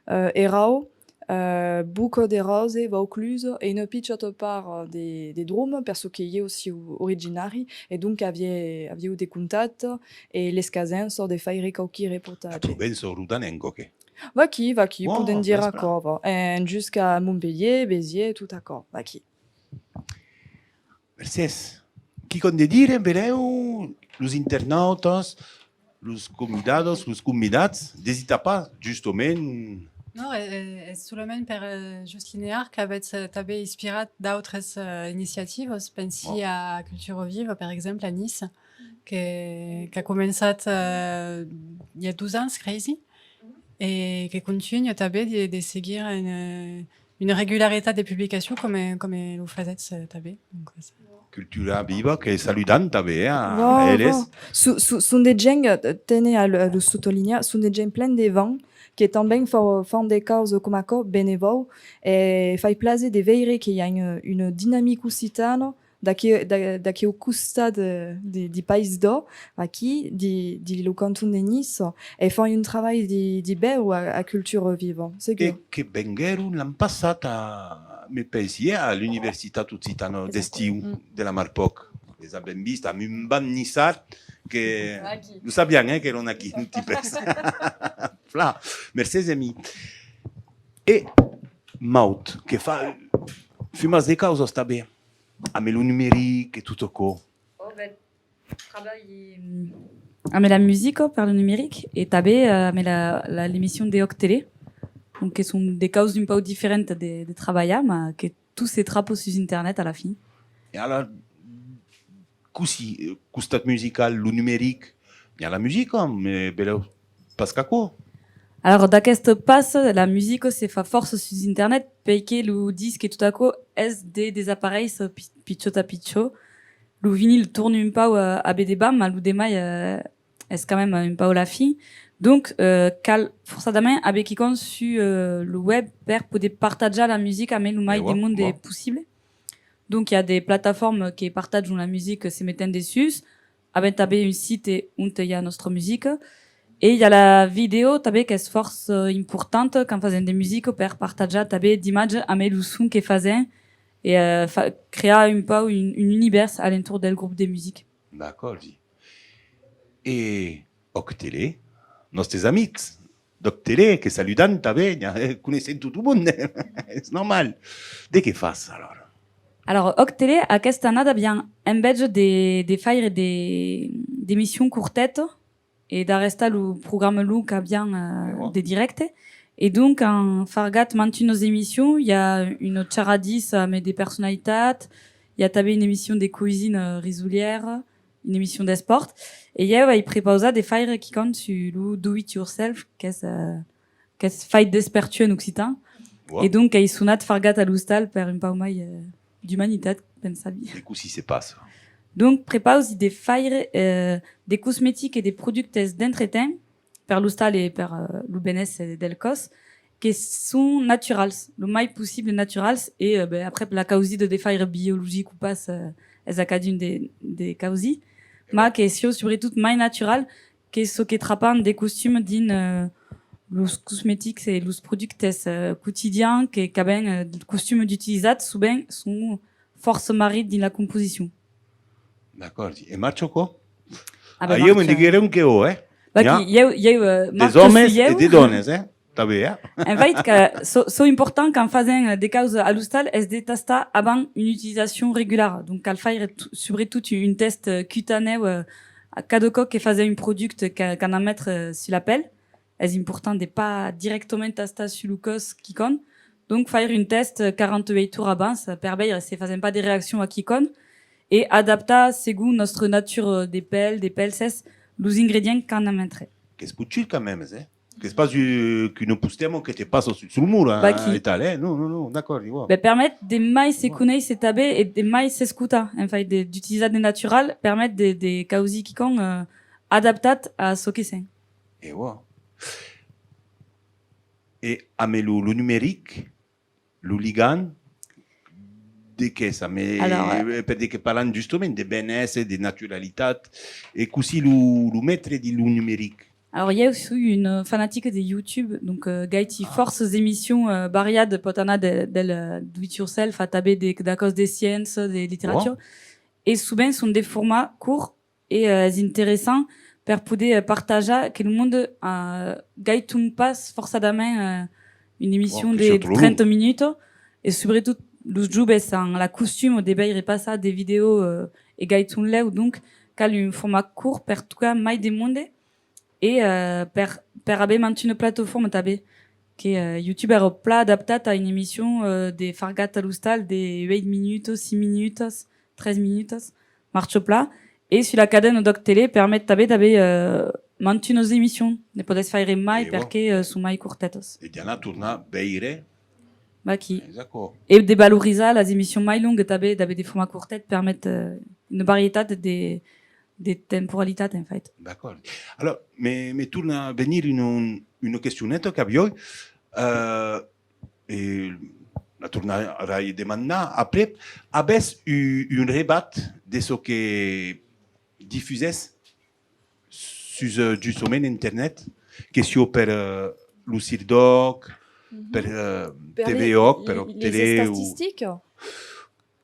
eh, Erau, eh, Boca de Ròse, Vauclusa e una pichòta part de, de Droma, perçò que ieu siáu originari, e donc aviáu, aviáu de contactes e l'escasença de faire quauqui reportatges. La Provença rodanenca, qué? Vaquí, vaquí, podèm dire aquò, va. En jusca Montpelhièr, Besièrs, tot aquò, vaquí. Mercés. Quicòm de dire, belèu, los internautas, los convidadas, los convidats, d'esitar pas, justament. Non, e, e, es solament per, eh, soslinhar qu'avètz, eh, tanben inspirat d'autres, eh, iniciativas. Pensi a Cultura Viva, per exemple, a Niça, que, qu'a començat, eh, i a dos ans, cresi, e que contunha tanben de, de seguir en, eh, una regularitat de publicacion coma, coma lo fasètz, eh, tanben. Donc, eh, Cultura Viva, que saludam tanben, eh, a, a eles. Bon, bon. Son, son, son de gents, eh, tene a lo, a lo sotolinhar, son de gents plen de vam, que tanben fa-, fan de causas coma aquò, benevòu, e fai plaser de veire que i a una, una dinamica occitana d'aquí, d'a-, d'aquí au costat de, de, di País d'Òc, aquí, di, di lo canton de Niça, e fan un trabalh di, di bèu a, a Cultura Viva, segur. E que venguèron l'an passat a, me pensi, eh, a l'Universitat Occitana d'Estiu de la Marpòc. Les avèm vist amb un banc niçard que lo sabiam, eh, qu'èran aquí, un tipes. Plan, mercés, Emi. E Maud, que fa, fai mas de causas tanben, amb lo numeric e tot aquò. Oh, ben, trabalhi, mm, amb la musica per lo numeric e tanben, eh, amb la, la, l'emission de Òc Tele. Donc, que son de causas un pauc diferentas de, de trabalhar, mas que tot se trapa sus internet a la fin. E alara, cossí, eh, costat musical, lo numeric, i a la musica, mas belèu pas qu'aquò. Alors, d'aqueste pas, la musica se fa fòrça sus internet, perque lo disc e tot aquò es de desaparéisser pi-, pichòt a pichòt. lo vinil torna un pauc, eh, a be de vam, mas lo demai, eh, es quand même un pauc la fin. Donc, eh, cal forçadament aver quicòm sus, eh, lo web per poder partatjar la musica amb lo mai de monde possible. Donc, i a de plataformas que partatjan la musica se metent dessús, avèm tanben un site ont i a nòstra musica, e i a la vidèo tanben qu'es fòrça importanta quand fasèm de musica per partatjar tanben d'imatges amb lo son que fasèm e, eh, fa-, crear un pauc un, un univèrs a l'entorn del grop de musica. D'acòrdi. E Òc Tele, nòstes amics d'Òc Tele, que saludam tanben, eh, coneissèm tot lo monde, es normal. De qué fas, alòrs? Alòrs, Òc Tele, aquesta annada aviam enveja de, de faire de, d'emissions cortetas e d'arrestar lo programa long qu'aviam, eh, de dirècte. E donc, an fargat mantunas emissions, i a una charradissa amb de personalitats, i a tanben una emission de cuisina risolièra, una emission d'espòrt, e ieu ai prepausat de faire quicòm sus lo do it yourself, qu'es, eh, qu'es fait despertu en occitan. E donc ai sonat fargat a l'ostal per un pauc mai, eh, d'umanitat, pensavi. E cossí se passa? Donc prepausi de faire, eh, de cosmetics e de productes d'entretemps per l'ostal e per, eh, lo benèsser del còs, que son naturals, lo mai possible naturals, e, eh, ben, après, la causida de faire biologic o pas, eh, es a cadun de, de causir, mas que siá subretot mai natural que çò que trapam de costuma dins, eh, los cosmetics e los productes, eh, quotidians, que, qu'avèm, eh, costuma d'utilizar, sovent son fòrça marrit dins la composicion. D'acòrdi. E marcha aquò? Ah, ben, ah, ieu me diguèron que ò, eh? Vaquí, ieu, ieu, eh, de marcha sus ieu. D'òmes e de dònas, eh? Tanben, eh? En fait, que çò, çò important quand fasèm de causas a l'ostal es de tastar avant una utilizacion regulara. Donc, cal faire t-, subretot un tèst, eh, cutanèu, eh, a cada còp que fasèm un product que, qu'anam metre, eh, sus la pèl. Es important de pas dirèctament tastar sus lo còs quicòm. Donc, faire un tèst, eh, quaranta-uèit oras abans, eh, per veire se fasèm pas de reaccion a quicòm e adaptar, segon nòstra natura de pèl, de pèlses, los ingredients qu'anam metre. Qu'es pochut quand même, eh? Qu'es pas, eh, qu'una postèma que te passa sul, sul mur, eh, e tal, eh? Non, non, non, d'acòrdi, ieu. Ben, permet de mai se conéisser tanben e de mai s'escotar, en fait, de, d'utilizar de natural, permet de, de causir quicòm, eh, adaptat a çò que sèm. E voilà. E amb lo, lo numeric, lo ligam, de qu'es, amb, eh, per de que parlam justament de benèsser, de naturalitat, e cossí lo, lo metre dins lo numeric? Alòrs, ieu soi una fanatica de YouTube, donc, eh, gaiti fòrças emissions, eh, variadas, pòt anar de, del, eh, do it yourself a tanben de, d'acòs de sciéncia, de literatura, e sovent son de formats corts, e, eh, es interessant per poder, eh, partatjar que lo monde, eh, gaiton pas forçadament, eh, una emission de trenta minutas, e subretot los joves an la costuma de veire passar de vidèos, eh, e gaiton lèu, donc cal un format cort per tocar mai de monde e, eh, per, per aver mantuna plataforma tanben, que, eh, YouTube èra plan adaptat a una emission, eh, de fargat a l'ostal de uèit minutas, cinc minutas, tres minutas, marcha plan. E sus la cadena d'Òc Tele permet tanben d'aver, eh, mantunas emissions. Ne podètz faire mai perque, eh, son mai cortetas. E d'anar tornar veire. Vaquí. E de valorizar las emissions mai longas tanben, d'aver de formats cortets permet, eh, una varietat de, de temporalitat, en fait. D'acòrd. Alòrs, me, me torna venir una, una questioneta qu'aviái. Eh, e la tornarai demandar aprèp, avètz u-, un rebat de çò que difusètz sus, eh, justament Internet, que siá per, eh, lo CIRDÒC, per, eh, T V Òc, per Òc Tele o...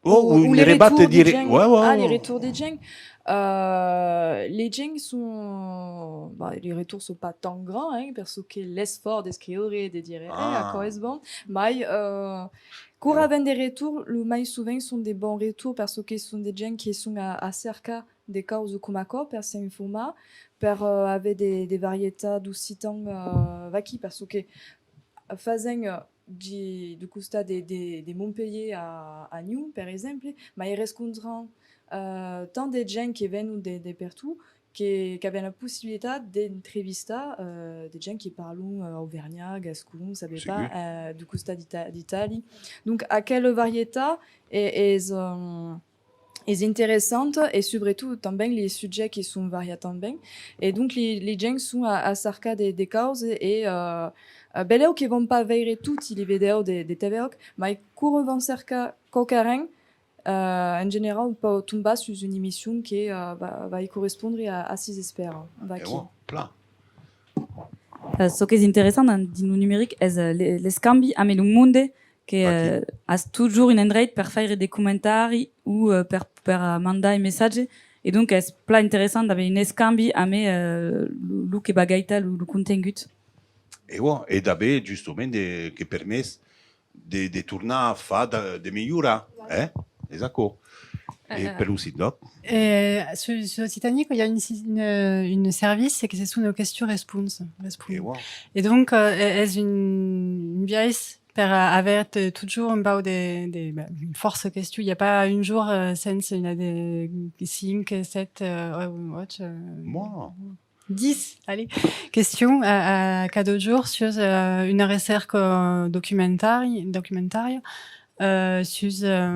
O, o un rebat de dire, ouais, ouais, ah, les retours des gens. Euh, les gens sont, bah, les retours sont pas tant grands, hein, per çò que l'esfòrç d'escriure, de dire, eh, aquò es bon. Mai, euh, quora avèm de retours, lo mai sovent son de bons retours, per çò que son de gens que son a, a cercar de causas coma aquò, per s'informar, per, euh, aver de, de varietats d'occitan, euh, vaquí, per çò que fasèm, eh, di, du costat de, de, de Montpelhièr a, a Nion, per exemple, mai rescontram, eh, tant de gents que venon de, de pertot, que, qu'avèm la possibilitat d'entrevistar, eh, de gents que parlon, eh, auvernhat, gascon, sabe pas, eh, du costat d'Ita-, d'Itàlia. Donc, aquela varietat e-, es, eh, es interessanta e subretot tanben li subjècts que son variats tanben. E donc li, li gents son a, a cercar de, de causas e, eh, eh, belèu que van pas veire toti li vidèos de, de T V Òc, mai quora van cercar quauquarren, eh, en generau pòu tombar sus una emission que, eh, va, vai correspondre a, a sis espèras. Vaquí. E voilà, plan. Eh, çò qu'es interessant en, dins lo numeric es, eh, le-, l'escambi amb lo monde, que, eh, as totjorn un endreit per faire de comentaris o, eh, per, per, eh, mandar un messatge. E donc es plan interessant d'aver un escambi amb, eh, lo, lo que va gaitar lo, lo contengut. E bon, e d'aver justament de, que permés de, de tornar a far, de, de melhorar, eh? Es aquò. E per lo sit web? Eh, sus, sus Occitanie, il y a une, si- une, une service que se sont aux questions-réponses. Respon. E donc, euh, es un, un biais per, euh, aver t- toujours un pauc de, de, ben, une force question. Il y a pas un jour, euh, sense, il y a des cinq, sept, euh, ouais, ouais, ouais, euh, dix, allez, questions à, à cada jour sur, euh, une recerca, euh, documentaire, documentaire, euh, sur, euh,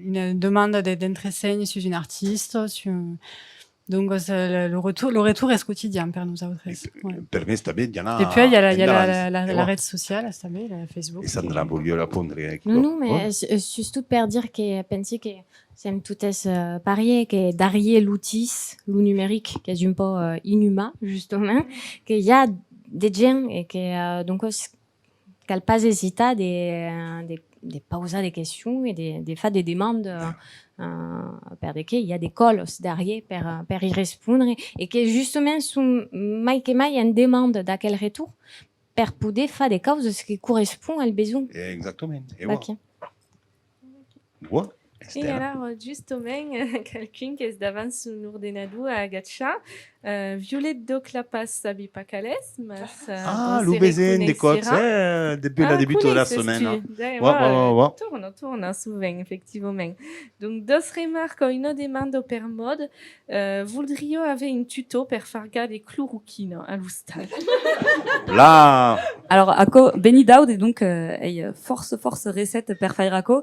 une demande de, d'entresenha sur un artiste, sur, donc, euh, le, le retour, le retour est quotidien per nosautres. E per, ouais. Permés tanben d'anar. Et puis, il y a la, il y a la, la, la, la rèd sociala, tanben, la Facebook. E Sandra voliá respondre aquí. Non, non, mais, euh, su- euh, sustot per dire que pensi que sèm totes, eh, parièr, que darrièr l'utís, lo numeric, qu'es un pauc, eh, inuman, justament, que i a de gents e que, eh, doncas, cal pas esitar de, de, de pausar de questions e de, de far de demandas, eh, per de que i a de còlas darrièr per, per i respondre e que justament son mai que mai en demanda d'aquel retorn per poder far de causas que correspond al besonh. Exactament. E voilà. Vaquí. Bon, e Estela. Alara, justament, qualqu'un qu'es davant son ordenador a agachar. Eh, Violet Doc La Paz, sabi pas qual es, mas, eh, ah, lo vesen de còps, eh, dempuèi la debuta de la setmana. Torna, torna sovent, efectivament. Donc, dos remarcas, una demanda per Maud. Eh, voldriá aver un tuto per fargar de cloroquina a l'ostal. Plan! Alors, aquò, veni d'Aude, donc, eh, ei, eh, fòrça, fòrça recèta per faire aquò.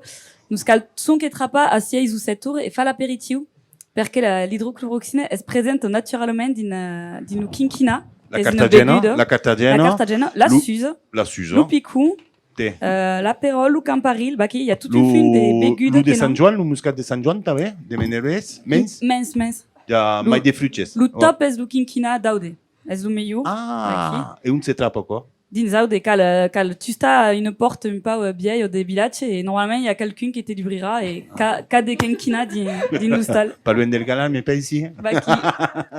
Nos cal sonque trapar a sièis o sèt oras e far l'aperitiu, perque la, l'idrocloroxina es presenta naturalament dins, eh, dins lo quinquina, qu'es una beguda. La cartagena, la cartagena, la susa, la susa, lo picon, eh, l'aperòl, lo camparil, vaquí, i a tot un fum de beguda. Lo de Sant Joan, lo muscat de Sant Joan tanben, de Menerbés, mens? Mens, mens. I a mai de fruches. Lo top es lo quinquina d'Aude, es lo melhor. Ah, e ont se trapa aquò? Dins Aude, cal, eh, cal tustar una pòrta un pauc, eh, vièlha de vilatge e normalament i a qualqu'un que te dubrirà e qu'a, qu'a de quinquina dins, dins l'ostal. Pas luènh del Galan, me pensi. Vaquí.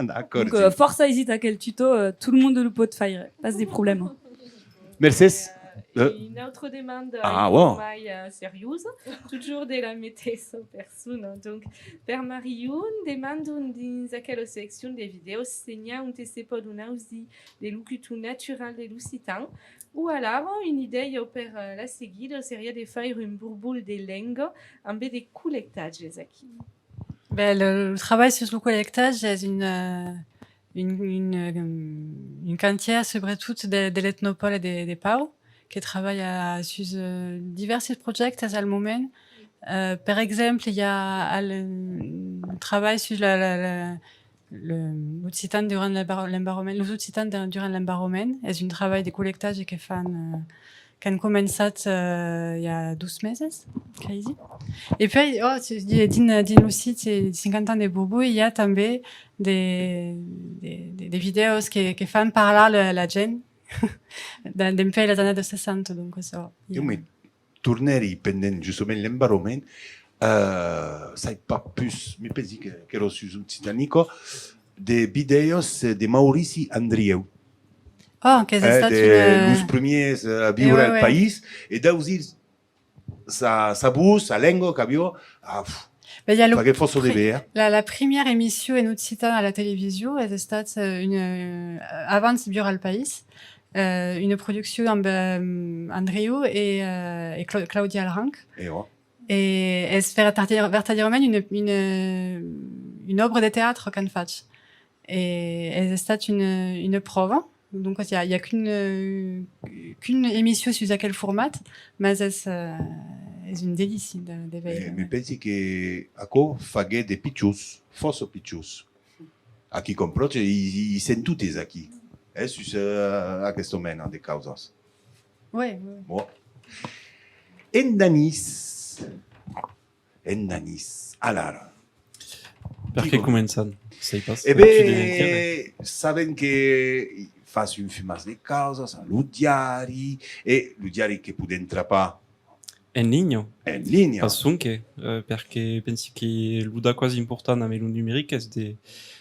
D'acòrd. Donc, eh, fòrça aisit aquel tuto, eh, tot lo monde lo pòt faire, pas de problèma. Mercés. Eh, e una autra demanda, ah, mai, eh, seriosa, totjorn de la meteissa persona. Donc, per Marion, demandan dins aquela seccion de vidèos se n'i a onte se pòdon ausir de locutors naturals de l'occitan, o alara, una idèia per, eh, la seguida seriá de faire un borbolh de lenga ambe de collectatges aquí. Ben, lo, lo trabalh sus lo collectatge es un, eh, un, un, eh, un cantièr, subretot de, de l'Etnopòle de, de Pau, que trabalha sus, eh, divèrses projèctes al moment. Eh, per exemple, i a al, un trabalh sus la, la, la, le, l'occitan durant l'embar-, l'embarrament, los occitans de, durant l'embarrament. Es un trabalh de collectatge que fan, eh, qu'an començat, eh, i a dos meses, quasi. E puèi, oh, dins, dins lo sit, eh, cinquanta ans de Borbolh, i a tanben de, de, de, de vidèos que, que fan parlar la, la gent de, dempuèi las annadas seissanta, donc, ça, i a. Tornèri pendent justament l'embarrament, eh, sai pas pus, me pensi que, qu'èra sus Occitanica, de vidèos, eh, de Maurici Andrieu. Oh, qu'es estat de, eh, los primièrs, eh, a viure al país, e d'ausir sa, sa votz, sa lenga qu'aviá, ah, pff, ben, i a lo faguèt fòrça de ben, eh? La, la primièra emission en occitan a la television es estat, eh, una, eh, abans Viure al País, eh, una produccion amb, eh, Andrieu e, eh, e Clau-, Claudia Alranc. E ò. E es vertadier-, vertadièrament una, una, una òbra de teatre qu'an fach. E es estat una, una pròva. Donc, i a, i a qu'una, qu'una emission sus aquel format, mas es, eh, Es un delici de, de veire. Me, me pensi que aquò faguèt de pichons, fòrça pichons. Aquí compròche, i, i, i sèm totes aquí, eh, sus, eh, aquesta mena de causas. Ouais, ouais. Bon. En danís. En danís. Alara. Per qué començam? Sai pas. E ben, sabèm que fas un fumàs de causas a lo diari, e lo diari que podèm trapar en linha. En linha. Pas sonque, eh, perque pensi que lo d'aquò's important amb lo numeric es de,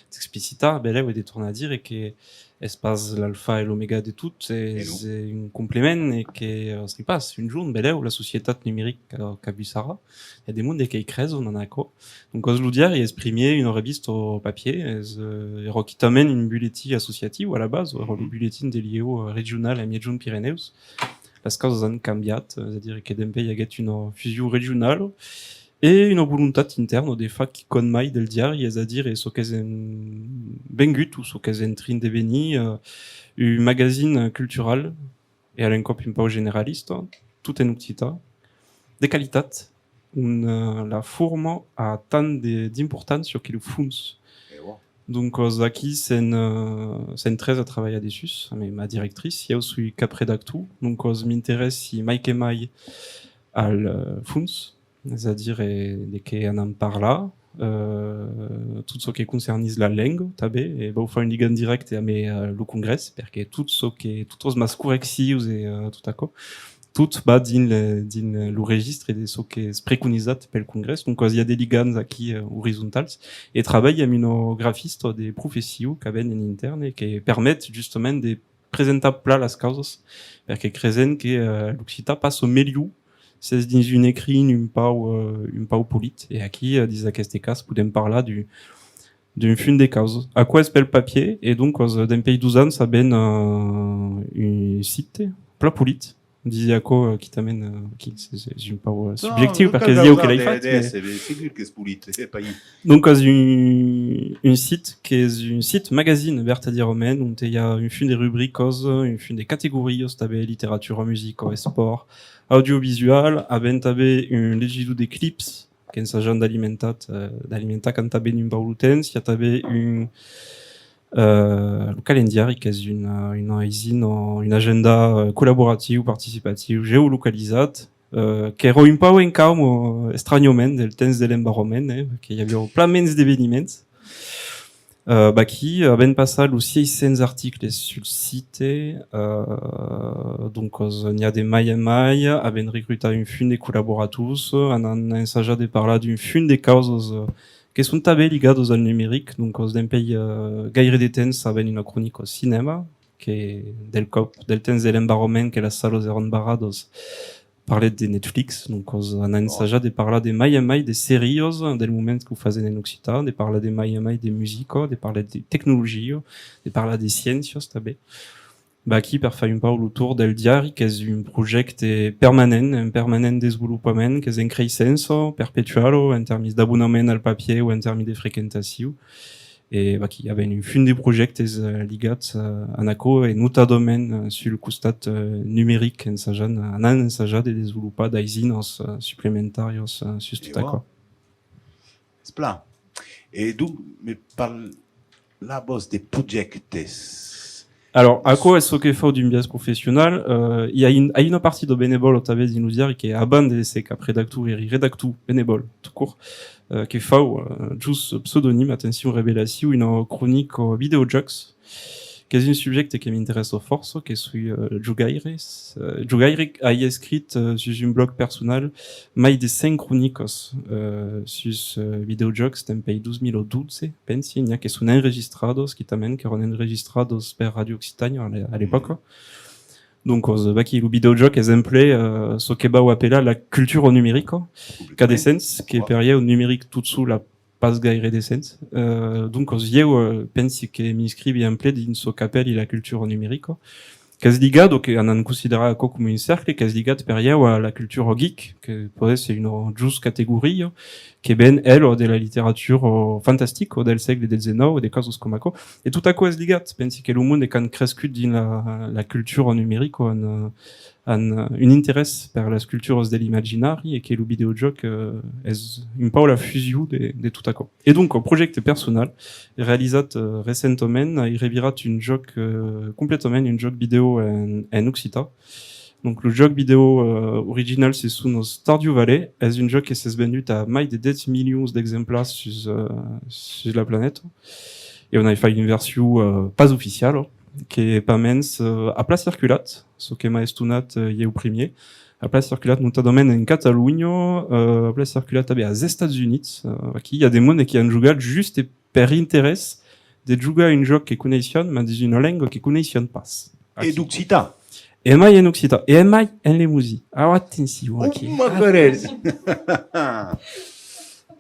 d'explicitar, belèu, e de tornar dire que es pas l'alfa e l'omega de tot, es, eh, un complement e que, eh, sai pas, un jorn, belèu, la societat numerica cabussarà. I a de monde que i creson en aquò. Doncas, lo diari es primièr una revista au papièr, es, eh, èra quitament un bulletin associatiu a la basa, èra lo bulletin de l'I E O, eh, regional a Miègjorn Pirenèus. Las causas an cambiat, es a dire que dempuèi i aguèt una fusion regionala e una volontat intèrna de far quicòm mai del diari, es a dire çò qu'es en vengut o çò qu'es en trin de venir, eh, un magazine cultural e a l'encòp un pauc generalista, tot en occitan, de qualitat, ont, eh, la forma a tant de, d'importància que lo fons. Doncas, aquí sèm, eh, sèm tres a trabalhar dessús, amb ma directritz, ieu soi cap-redactor, doncas m'interèssi mai que mai al, eh, fons, es a dire de qué anam parlar, eh, tot çò que concernís la lenga, tanben, e vau far un ligam dirècte amb, eh, lo Congrès, perque tot çò que, totas mas correccions e, eh, tot aquò, tot va dins le, dins lo registre de çò qu'es preconizat pel Congrès. Doncas, i a de ligams aquí, eh, orizontals, e trabalhi amb una grafista de profession qu'avèm en intèrne e que permet justament de presentar plan las causas, perque cresèm que, eh, l'occitan passa melhor s'es dins un ecrin un pauc, eh, un pauc polit. E aquí, eh, dins aqueste cas, podèm parlar d'un, d'un fum de causas. Aquò es pel papièr, e doncas, eh, dempuèi dos ans, avèm, eh, un site plan polit. Disi aquò, eh, quitament, eh, aquí, es, es un pauc, eh, subjectiu, perque es ieu que l'ai fach, de, de, mas segur qu'es polit, e pas ieu. Doncas, un, un site qu'es un site magazine, vertadièrament, ont i a un fum de rubricas, un fum de categorias, tanben literatura, musica, espòrt, audiovisual, avèm tanben un legidor de clips qu'ensajam d'alimentar, eh, d'alimentar quand tanben un pauc lo temps. I a tanben un, eh, lo calendari, qu'es una, una aisina, un agenda, eh, collaboratiu, participatiu, geolocalizat, eh, qu'èra un pauc en cauma, eh, estranhament, del temps de l'embarrament, eh, que i aviá plan mens d'eveniments. Eh, vaquí, avèm passat los sièis cents articles sul site, eh, doncas, n'i a de mai en mai, avèm recrutat un fum de collaborators, anam ensajar de parlar d'un fum de causas, eh, que son tanben ligadas al numeric, doncas, dempuèi, eh, gaire de temps, avèm una cronica cinèma, que del còp, del temps de l'embarrament que las salas èran barradas, parlèt de Netflix, doncas, anam ensajar de parlar de mai en mai de serias del moment qu'o fasèm en occitan, de parlar de mai en mai de musica, de parlar de tecnologia, de parlar de sciéncias tanben. Vaquí per far un pauc lo torn del diari, qu'es un projècte permanent, en permanent desvolopament, qu'es en creissença perpetuala en tèrmes d'abonament al papièr o en tèrmes de frequentacion. E vaquí, avèm un fum de projèctes, eh, ligats, eh, a aquò, e notadament, eh, sul costat, eh, numeric, ensajant, anam ensajar de desvolopar d'aisinas, eh, suplementàrias, eh, sus tot aquò. Es plan. E donc, me parlavas de projèctes. Alors, aquò es çò que fau d'un biais professional. Euh, i a un, i a una partida benevòla tanben dins lo diari que, abans d'èsser cap-redactor, èri redactor benevòl, tot cort, euh, que fau, euh, jos pseudonim, atencion, revelacion, una cronica videojòcs, qu'es un subjècte que m'interèssa fòrça, que soi, euh, jogaire, euh, jogaire, ai escrit, euh, sus un blòg personal mai de cent cronicas, euh, sus, euh, videojòcs dempuèi dos mila dotze, pensi, n'i a que son enregistradas, quitament, qu'èran enregistradas per Ràdio Occitània a l'e-, a l'epòca. Doncas, euh, vaquí, lo videojòc es en plen, euh, çò que vau apelar la cultura numerica, qu'a de sens, que per ieu numeric tot sol a pas gaire de sens. Euh, doncas, ieu, euh, pensi que m'inscrivi en plen dins çò qu'apèli la cultura numerica, qu'es ligat, o que anam considerar aquò coma un cercle, qu'es ligat per ieu a la cultura geek, que pòt èsser una jos categoria, que ven, ela, de la literatura fantastica del sègle dètz-e-nòu, de causas coma aquò. E tot aquò es ligat. Pensi que lo monde qu'an crescut dins la, la cultura numerica an, euh, an, eh, un interès per las culturas de l'imaginari e que lo videojòc, eh, es un pauc la fusion de, de tot aquò. E donc, un projècte personal realizat, eh, recentament, ai revirat un jòc, eh, completament un jòc vidèo en, en occitan. Donc, lo jòc vidèo, eh, original se sona Stardew Valley, es un jòc que s'es vendut a mai de dètz milions d'exemplars sus, eh, sus la planeta. E on ai fait una version, eh, pas oficiala, que pasmens, eh, a plan circulat, çò que m'a estonat, eh, ieu primièr, a plan circulat notadament en Catalonha, eh, a plan circulat tanben als Estats Units. Eh, aquí i a de monde qui an jogat juste per interès de jogar un jòc que coneissián, mas dins una lenga que coneissián pas. E d'occitan. E mai en occitan, e mai en lemosin. Ara, atencion, aquí. Oh, macarèl!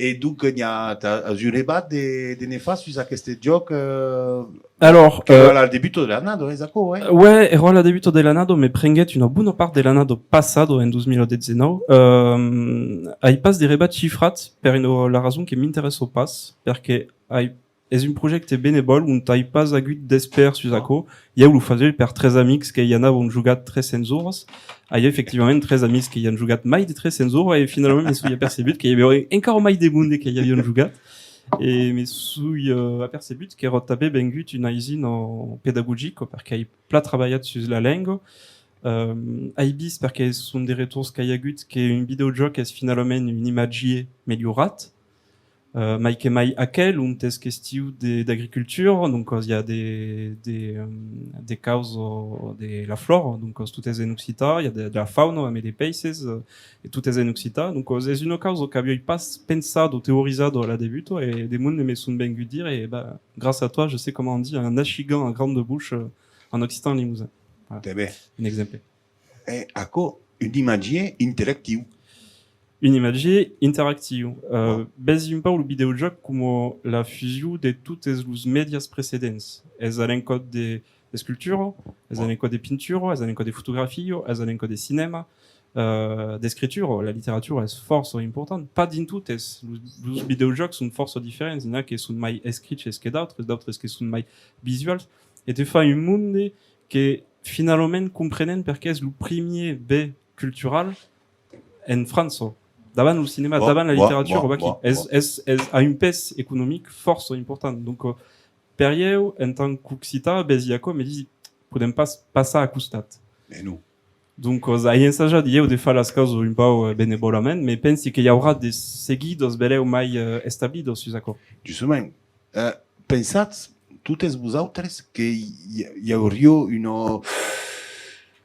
E donc, n'i a, t'a-, as un rebat de, de ne far sus aqueste jòc, eh, Alors, que, eh, èra la debuta de l'annada, es aquò, eh? Ouais, èra la debuta de l'annada, me prenguèt una bona part de l'annada passada, en dos mila dètz-e-nòu. Eh, ai pas de rebat chifrat, per una, la rason que m'interessa pas, perque ai, es un projècte benevòl ont ai pas agut d'espèr sus aquò. Ieu lo fasiái per tres amics que i anavan jogat tres cents oras. Ai efectivament tres amics que i an jogat mai de tres cents oras e finalament me soi apercebut que i aviá encara mai de monde que i avián jogat. E me soi, eh, apercebut qu'èra tanben vengut un aisin pedagogic, perque ai plan trabalhat sus la lenga. Eh, ai vist, perque son de retorns qu'ai agut, que un videojòc es finalament un imatgièr melhorat. Eh, mai que mai aquel, ont es question de, d'agricultura, donc, eh, i a de, de, eh, de causas de la flòra, donc, eh, tot es en occitan, i a de, de la fauna, amb de peisses, eh, e tot es en occitan. Donc, eh, es una causa qu'aviái pas pensada o teorizada a la debuta, e de monde me son venguts dire, e ben, grâce à toi, je sais comment on dit un achigan à grande bouche, eh, en occitan limousin. Voilà. Très bien. Un exemple. E aquò, un imatgièr interactiu. Un imatgièr interactiu. Eh, vesi un pauc lo videojòc coma la fusion de totes los mèdias precedents. Es a l'encòp de, d'escultura, es a l'encòp de pintura, es a l'encòp de fotografia, es a l'encòp de cinèma, eh, d'escritura. La literatura es fòrça important. Pas dins totes. Los, los videojòcs son fòrça diferents. N'i a que son mai escriches que d'autres, d'autres que son mai visuals. E te fa un monde que finalament comprenèm perqué es lo primièr ben cultural en França, davant lo cinèma, davant la literatura, vaquí. Es, es, es a un pes economic fòrça important. Donc, eh, per ieu, en tant qu'occitan, vesi aquò, me disi, podèm pas passar a costat. E non. Donc, eh, ai ensajat ieu de far las causas un pauc, eh, benevòlament, me pensi que i aurà de seguidas belèu mai, eh, establidas sus aquò. Justament, eh, pensatz, totes vosautres, que i, i auriá una,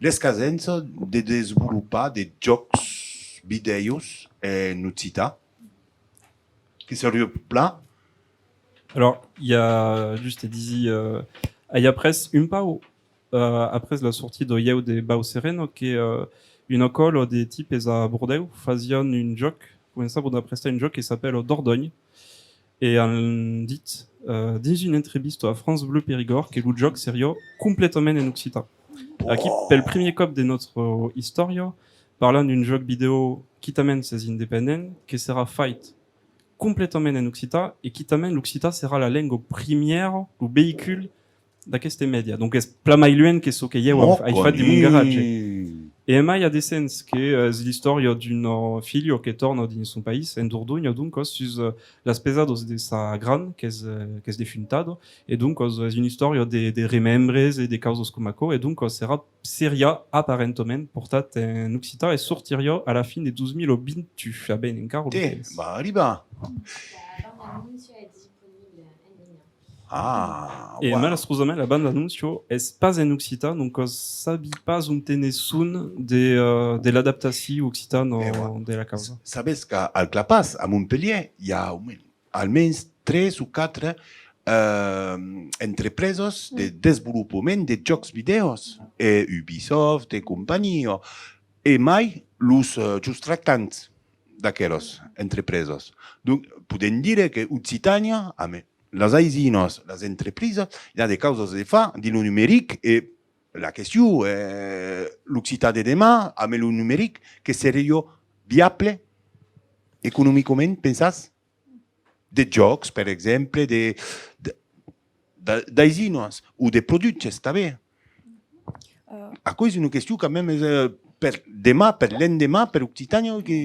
l'escasença de desvolopar de jòcs vidèos en occitan? Que seriá plan? Alors, i a, juste disi, eh, ai aprés un pauc, eh, après la sortida ieu de Bau Sereno, que, eh, una còla de tipes a Bordèu fasián un jòc, començavan d'aprestar un jòc que s'apèla Dordogne, e an dit, eh, dins una entrevista a France Bleu Périgord, que lo jòc seriá completament en occitan. Aquí, pel primièr còp de nòstra istòria, parlam d'un jòc vidèo quitament s'es independent, que serà fait completament en occitan, e quitament l'occitan serà la lenga primièra, lo veïcul d'aqueste mèdia. Donc es plan mai luènh que çò que ieu ai, ai fait dins mon garatge. E mai a de sens que, eh, es l'istòria d'una, eh, filha que torna dins son país, en Dordonha, doncas, sus, eh, las pesadas de sa grand, qu'es, eh, qu'es defuntada, e doncas, eh, es una istòria de, de remembres e de causas coma aquò, e doncas, eh, serà, seriá aparentament portat en occitan e sortiriá a la fin de dos mila vint-e-un, a ben encara lo temps. Tè, va arribar. La banda-anóncia es disponible en linha. Ah, e malastrosament, la banda-anóncia es pas en occitan, donc, eh, sabi pas ont ne son de, eh, de l'adaptacion occitana de la causa. Sabes qu'a, al Clapàs, a Montpelhièr, i a au men-, almens tres o quatre, eh, entrepresas de desvolopament de jòcs vidèos, e Ubisoft e companhia, e mai los, eh, sostractants d'aquelas entrepresas. Donc, podèm dire que Occitània, amb las aisinas, las entreprisas, i a de causas de far dins lo numeric, e la question, eh, l'occitan de deman, amb lo numeric, que seriá viable economicament, pensatz? De jòcs, per exemple, de, de, d'a-, d'aisinas, o de produches, tanben. Aquò es una question quand même, eh, per demà, per l'endeman, per Occitània, que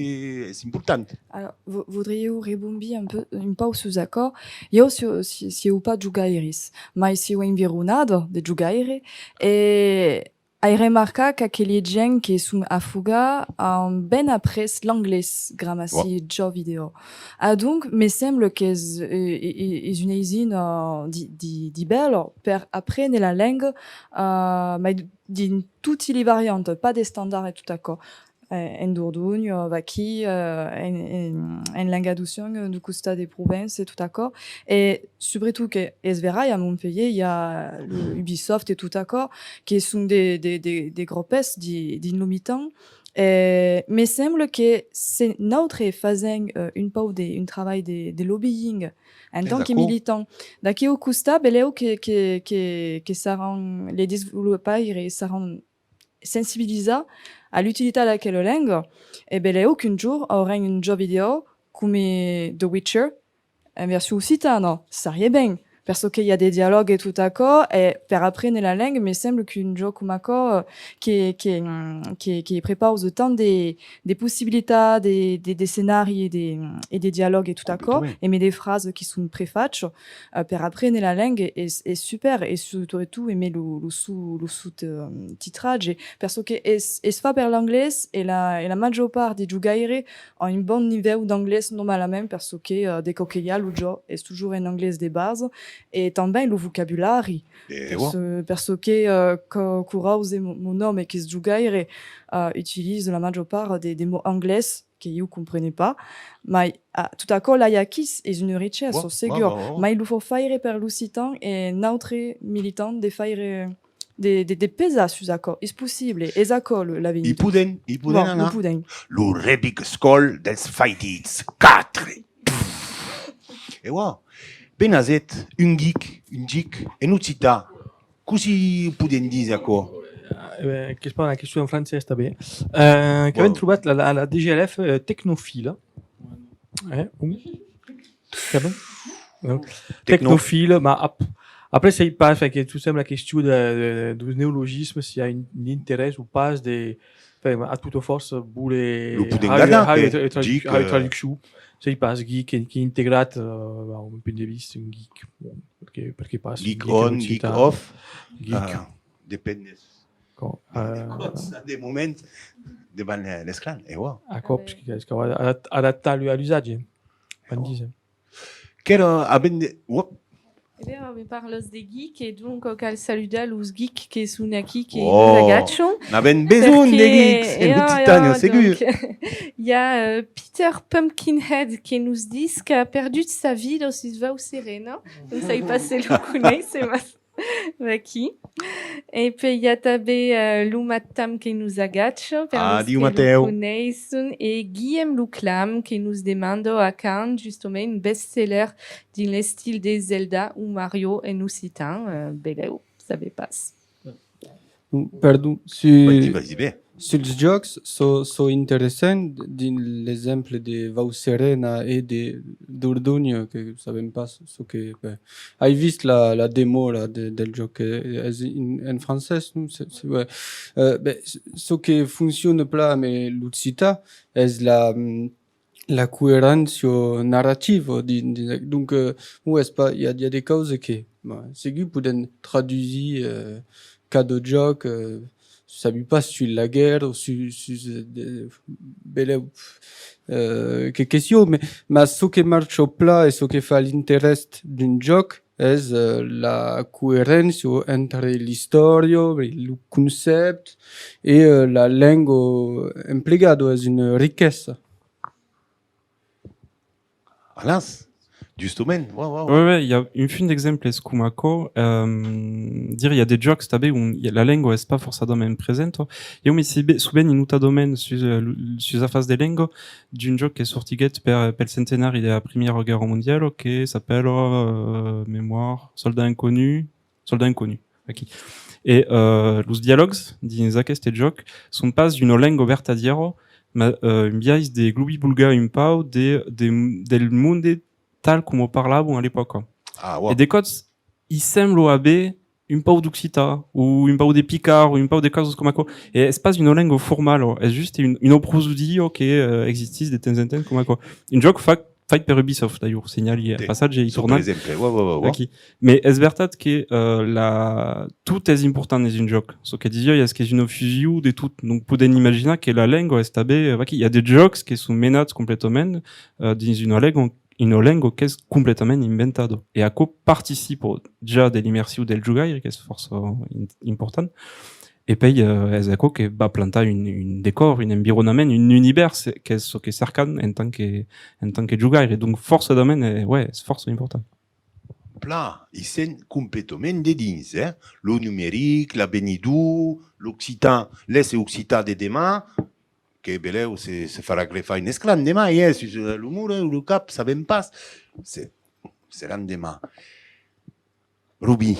es important. Alors, vo-, voudriáu rebombir un peu, un pauc sus aquò. Ieu siáu, si-, siáu pas jogairis, mai siáu environada de jogaires, e ai remarcat qu'aqueli gents que son afogats an ben aprés l'anglés gramací jòcs vidèo. Adonc, me sembla qu'es, eh, e-, e-, es una aisina di, di, di bèla per aprene la lenga, eh, mai dins toti li variantas, pas d'estandard e tot aquò. Eh, en Dordonha, vaquí, eh, en, en, en lengadocian, eh, dau costat de Provença e tot aquò. E subretot que es verai, a Montpelhièr i a lo Ubisoft e tot aquò, que son de, de, de, de gropes di-, dins lo mitan. Eh, me sembla que se nautres fasèm, eh, un pauc de, un trabalh de, de lobbying en tant que militant, d'aquí au costat, belèu que, que, que, que saràn, li desvolopaires saràn sensibilizats a l'utilitat d'aquela lenga, e belèu qu'un jorn aurem un jòc vidèo coma The Witcher en version occitana, sariá ben, per çò que i a de dialògs e tot aquò, e per aprene la lenga, me sembla qu'un jòc coma aquò, eh, que, que, mm, que, que prepausa tant de, de possibilitats, de, de, d'escenaris e de, e de dialògs e tot aquò, emé de frasas que son prefachas, eh, per aprene la lenga es, es super, e subretot emé lo, lo sou-, lo sous-, eh, titratge, per çò que es, es fach per l'anglés e la, e la màger part de jogaires an un bon nivèu d'anglés normalament, per çò que, eh, de còps que i a lo jòc es totjorn en anglés de basa, e tanben lo vocabulari, per çò, per çò que, eh, co-, Corause, mon, mon òme qu'es jogaire, eh, utiliza la màger part de, de mots anglés que ieu comprene pas, mai, ah, tot aquò, l'ai aquí, es una richessa, segur, mai lo fau faire per l'occitan e nautres militants de faire, de, de, de pesar sus aquò. Es possible, es aquò lo, l'avenir. I podèm, i podèm anar. Lo Rebic Escòl dels Faidits quatre. E uau, ben aset, un geek, un geek, en occitan. Cossí podèm díser aquò? Eh ben, qu'es pas una question en francés tanben. Eh, qu'avèm trobat la, la, la D G L F, eh, tecnofila. Eh, un? Pardon? Non. Tecnofila, ma ap-, après, sai pas, enfin, que tot sembla la question de, de, deus neologismes, si i a un, un interès o pas de, enfin, a tota fòrça voler... Lo podèm gardar, geek, traduccion. Sai pas, geek, qu'ei integrat, eh, a mon punt de vista, un geek. Bon, perqué, perqué pas? Geek on, geek off. Geek. Ah, depend des, de moment, davant le-, l'escran, e uau. Aquò, perqué es cau adapt-, adaptar a l'usatge, quan dise. Qu'èra, avèm de, uòp. E ben, me parlas de geek, e donc cal saludar los geeks que son aquí, que nos agachan. N'avèm besonh de geeks en Occitània, segur. Donc, i a, euh, Peter Pumpkinhead que nos ditz qu'a perdut sa vida sus Vau Serena. Donc, sai pas se lo coneisse, mas vaquí. E puèi i a tanben, euh, lo Matam que nos agacha, per los que lo coneisson, e Guillem lo Clam que nos demanda a quand, justament, un best-seller dins l'estil de Zelda o Mario en occitan, euh, belèu, sabe pas. Perdon, su-, suls jòcs, çò, çò interessant dins l'exemple de Vau Serena e de Dordonha, que sabèm pas çò que, ben, ai vist la, la demo, la, de, del jòc, que es en, en francés, non? Se, se, ouais. Euh, ben, çò que fonciona plan amb l'occitan es la, mm, la coeréncia narrativa, di-, di-, donc, euh, o es pas, i a, i a de causas que, ben, segur podèm tradusir, euh, cada jòc, euh, sabi pas, sus la guèrra o sus, sus, euh, de, belèu, euh, que question, mais, mas çò que marcha plan e çò que fa l'interès d'un jòc es, euh, la coeréncia entre l'istòria, lo concèpte e, euh, la lenga emplegada, es una riquesa. Alas, justament, uau, uau. Ouais, ouais, i a un fum d'exemples coma aquò. Euh, dire, i a de jòcs tanben ont i a, la lenga es pas forçadament presenta. Ieu me sibe-, soveni notadament sus, euh, lo, sus afars de lenga, d'un jòc que sortiguèt per, pel centenari de la Primièra Guèrra Mondiala, que s'apèla, euh, Mémoire, Soldat Inconnu, Soldat Inconnu, aquí. E, euh, los dialògs dins aqueste jòc son pas d'una lenga vertadièra, mas, euh, un biais de globibolgar un pauc de, de, del monde tal coma o parlavan a l'epòca. Ah, uau. E de còps, i sembla aver un pauc d'occitan, o un pauc de picard, o un pauc de causas coma aquò. E es pas una lenga formala, es just un, una prosodia que, eh, existís de temps en temps coma aquò. Un jòc fa-, fait per Ubisoft, d'ailleurs, senhali a passatge e i tornam. Aquí. Mai es vertat que, eh, la, tot es important dins un jòc. Çò que disiái es qu'es una fusion de tot. Donc podèm imaginar que la lenga es tanben, eh, vaquí. I a de jòcs que son menats completament, eh, dins una lenga, una lenga qu'es completament inventada. E aquò participa ja de l'immersion del jogaire, qu'es fòrça in-, important. E pèi, eh, es aquò que va plantar un, un decòr, un environament, un univèrs, qu'es çò que cercam en tant que, en tant que jogaire. Donc, forçadament, eh, ouais, es fòrça important. Plan, i sèm completament dedins, eh? Lo numeric, l'avenidor, l'occitan, l'èsser occitan de deman, que belèu se, se farà grefar un esclan deman, eh, sus, eh, lo mur, eh, o lo cap, sabèm pas. Se, serà deman. Robin,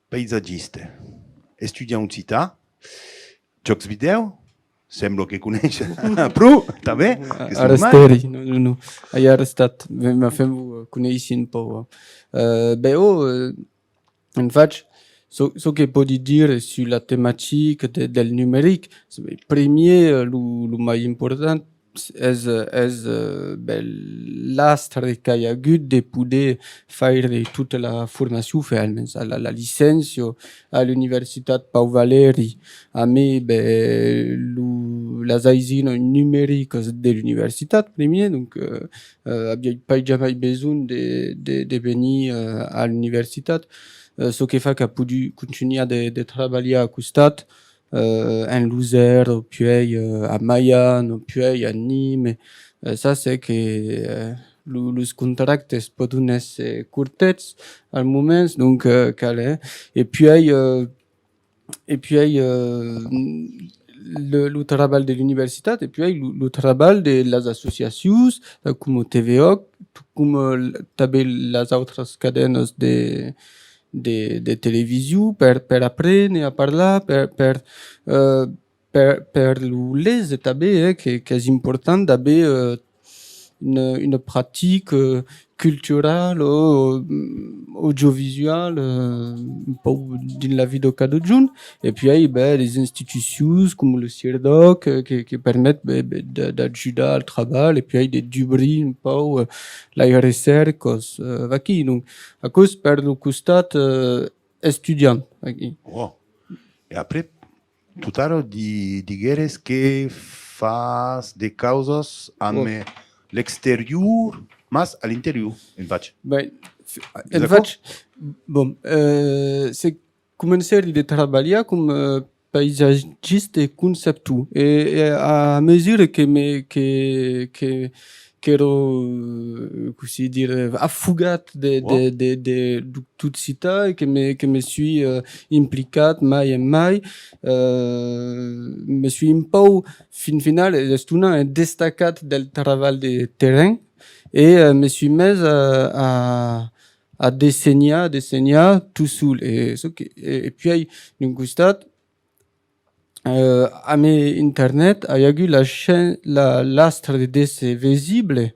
paisatgiste, estudiant occitan, jòcs vidèo, sembla que coneisses pro, tanben, qu'es normal. Ara estèri, non, non, non. Ai arrestat, me, me fèm, eh, conéisser un pauc, eh. Eh, ben, ò, eh, en fach, çò, çò que pòdi dire sus la tematica de, del numeric, primièr, eh, lo, lo mai important, es, es, eh, ben, l'astre qu'ai agut de poder faire tota la formacion, enfin, almens la, la licéncia a l'Universitat Pau Valèri, amé, ben, lo, las aisinas numericas de l'universitat, primièr, donc, eh, eh, aviái pas jamai besonh de, de, de venir, eh, a l'universitat, eh, çò que fa qu'a podut contunhar de, de trabalhar a costat, eh, en Losèra, o puèi, eh, a Maian, o puèi a Nimes. Eh, sas que, eh, lo, los contractes pòdon èsser cortets al moment, donc, eh, cal, eh. E puèi, eh, e puèi, eh, le, lo trabalh de l'universitat, e puèi lo, lo trabalh de las associacions, eh, coma T V Òc, coma l-, tanben las autras cadenas de, de, de television per, per aprene a parlar, per, per, eh, per, per lo léser tanben, eh, que, qu'es important d'aver, eh, una, una practica, eh, culturala o, mm, audiovisuala, eh, un pauc dins la vida cada jorn. E puèi, ben, les institucions coma lo CIRDOC, eh, que, que permet, ben, ben, de, d'ajudar al trabalh, e puèi de dubrir un pauc, eh, las recèrcas, eh, vaquí. Donc, aquò's per lo costat, eh, estudiant, aquí. Ò. E après, totara di-, diguères que fas de causas amb, eh, l'exterior, mas a l'interior, en fach. Ben, f-, en fach, bon, eh, se comencèri de trabalhar coma, eh, paisatgiste conceptor. E, e a mesura que me, que, que, qu'èra, eh, cossí dire, afogat de, de, de, de, de, d'occitan e que me, que me sui, eh, implicat mai en mai, eh, me sui un pauc, fin final, estonat e destacat del trabalh de terren e, eh, me sui mes a, a, a dessenhar, dessenhar tot sol. E, çò que, e, e puèi, d'un costat, eh, amé Internet, ai agut la chan-, la, l'astre de d'èsser visible,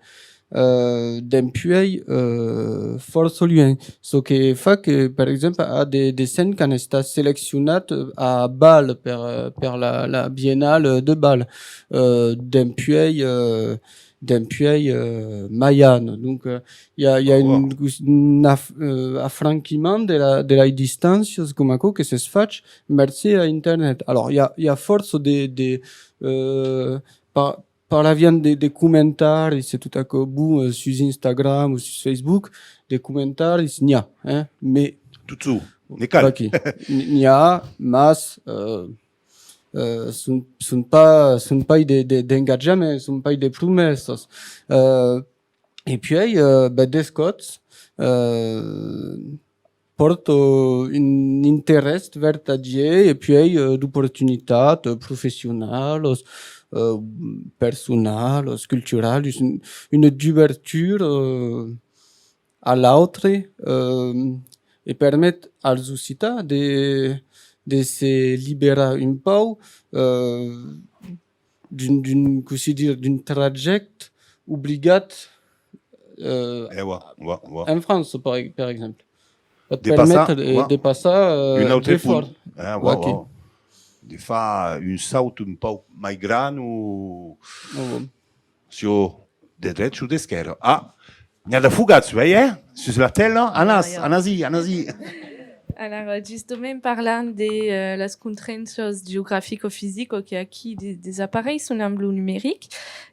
eh, dempuèi, eh, fòrça luènh. Çò que fa que, per exemple, a de, de dessenhs qu'an estat seleccionats a Bâle per, per la, la Biennale de Bâle. Eh, dempuèi, eh, dempuèi, eh, Maian. Donc, eh, i a, i a un, un af-, eh, afranquiment de la, de las distàncias coma aquò que s'es fach mercé a Internet. Alors, i a, i a fòrça de, de, eh, par-, parlaviam de, de comentaris e tot aquò, bon, eh, sus Instagram o sus Facebook, de comentaris, n'i a, eh, mais... Tot çò, ne cal. Vaquí. N-, n'i a, mas, eh, eh, son, son pas, son pas de, de, d'engatjament, son pas de promessas. Eh, e puèi, eh, ben, d'escòps, eh, pòrta un interès vertadièr e puèi, eh, d'oportunitats, eh, professionalas, eh, personalas, culturalas, un, una dubertura, eh, a l'autre, eh, e permet als occitans de, de se liberar un pauc, eh, d'un, d'un, cossí dire, d'un trajècte obligat, eh, en França, per, per exemple. Pòt permetre de, de passar, euh, un autre punt. Ah, ouais, ouais. De far un saut un pauc mai grand o... Siá de drech o d'esquèrra. Ah, n'i a de fogats, uèi, eh? Sus la tela, anatz, anatz-i, anatz-i. Alara, justament, parlant de, eh, las contraintas geograficas o fisicas que aquí de-, desapareisson amb lo numeric,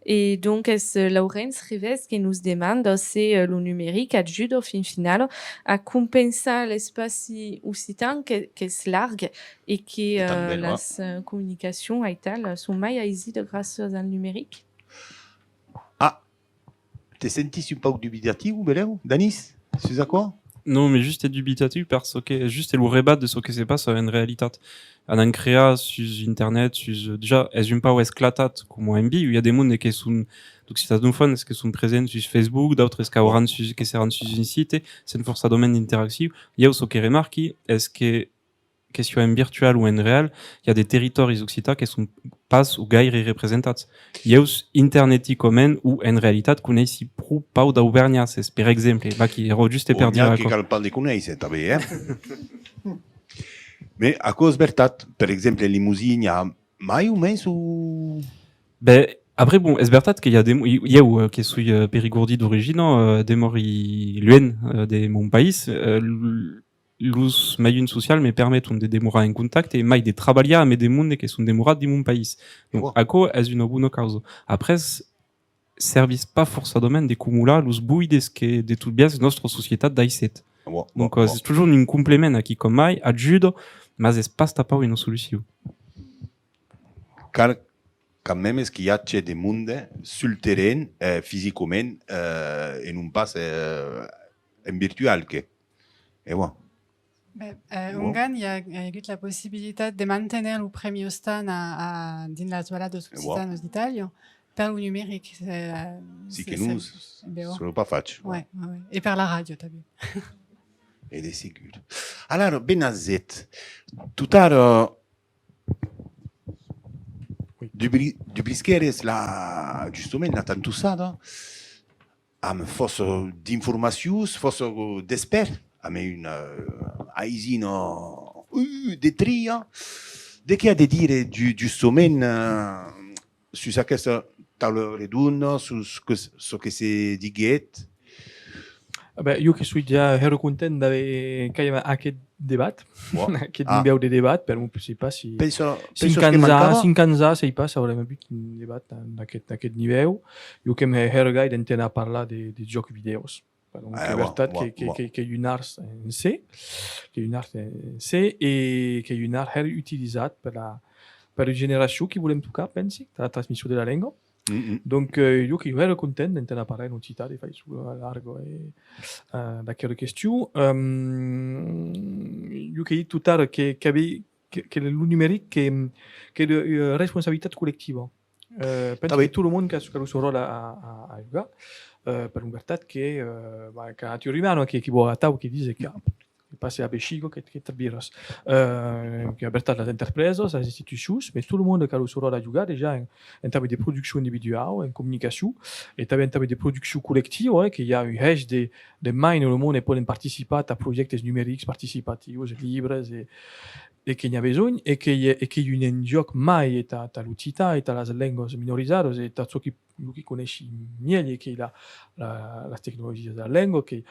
e donc es, eh, Laurenç Revés que nos demanda se, eh, lo numeric ajuda fin finala a compensar l'espaci occitan que, qu'es larg e que, eh, las, eh, comunicacions aital son mai aisidas gràcias al numeric. Ah, te sentissi un pauc dubitatiu, belèu, Danís, sus aquò? Non, mais juste dubitatiu, parce que juste lo rebat de çò que se passa en realitat. Anam crear sus internet, sus, dejà, es un pauc esclatat coma envia, i a de monde que son, d'occitanofònes que son presents sus Facebook, d'autres qu'auràn sus, que seràn sus un site, sens forçadament d'interaccion. Ieu, çò que remarqui es que que siá en virtual o en real, i a de territòris occitans que son pas o gaire representats. Ieu, interneticament o en realitat, coneissi pro pauc d'auvernhases, per exemple. Vaquí, èra juste per dire aquò. Bon, n'i a que cal pas de conéisser, tanben, eh? Mès aquò es vertat. Per exemple, en Lemosin, i a mai o mens o... Ben, après, bon, es vertat que i a de... Ieu, eh, que soi, eh, perigordin d'origina, eh, demòri luènh, eh, de mon país, eh, l-, los mejans socials me permeton de demorar en contacte e mai de trabalhar amb de monde que son demorats dins mon país. Donc, aquò es una bona causa. Après, servís pas forçadament de comolar los voides que, de tot biais, nòstra societat daissèt. Donc, eh, es totjorn un complement a quicòm mai, ajuda, mas es pas tanpauc una solucion. Cal quand mèmes qu'i age de monde sul terren, eh, fisicament, eh, e non pas, eh, en virtual, que. E voilà. Ben, eh, ongan i a, i a agut la possibilitat de manténer lo Prèmi Ostan a, a, dins las valadas occitanas d'Itàlia per lo numeric. Eh, si que non, se l'an pas fach. Ouais, ouais, ouais. E per la ràdio, tanben. E de segur. Alara, Benazet, totara, dubri-, dubrisquères la, justament, la tantossada, amb fòrça d'informacions, fòrça d'expèrts, amb una, eh, aisina, eh, de tria. De qué a de dire, ju-, justament, eh, sus aquesta taula redonda, sus que, çò que se diguèt? Ben, jo que soi ja hèra content d'aver, qu'avèm aqueth debat, aqueth nivèu de debat, permor, sai pas si cinc ans a, cinc ans a, sai pas s'aurem avut un debat d'aqueth, d'aqueth nivèu. Jo que'm hè hèra gai d'enténer a parlar de, de jòcs vidèos. Pardon, qu'ei vertat que, que, que, qu'ei un art en se, qu'ei un art en se, e qu'ei un art hèra utilizat per la, per la generacion qui volem tocar, pensi, tà la transmission de la lenga. Donc, eh, jo qu'ei hèra content d'enténer parlar en occitan, de faiçon larga, e, eh, d'aquera question. Ehm, jo qu'ei dit totara que, qu'avèi, que, que lo numeric, que, qu'ei de, eh, responsabilitat collectiva. Eh, pensi que tot lo monde qu'a, qu'a lo son ròtle a, a, a jogar, eh, per un vertat que, eh, bah, qu'a natura umana, que, que vòu atau, que dise que, ah, que passe a bexiga, que, que t'aviras. Eh, que a vertat las enterpresas, las institucions, mès tot lo monde qu'a lo son ròtle a jogar, dejà en, en tèrmes de produccion individuau, en comunicacion, e tanben en tèrmes de produccion collectiva, eh, que i a un hèish de, de mains en lo monde e pòden participar a projèctes numerics participatius, libres, e, e que n'i a besonh, e que i a, e qu'ei un enjòc mai, e tà, tà l'occitan, e tà las lengas minorizadas, e tà çò qui, jo qui coneissi mielhs, e qu'ei la, la, las tecnologias de la lenga, que,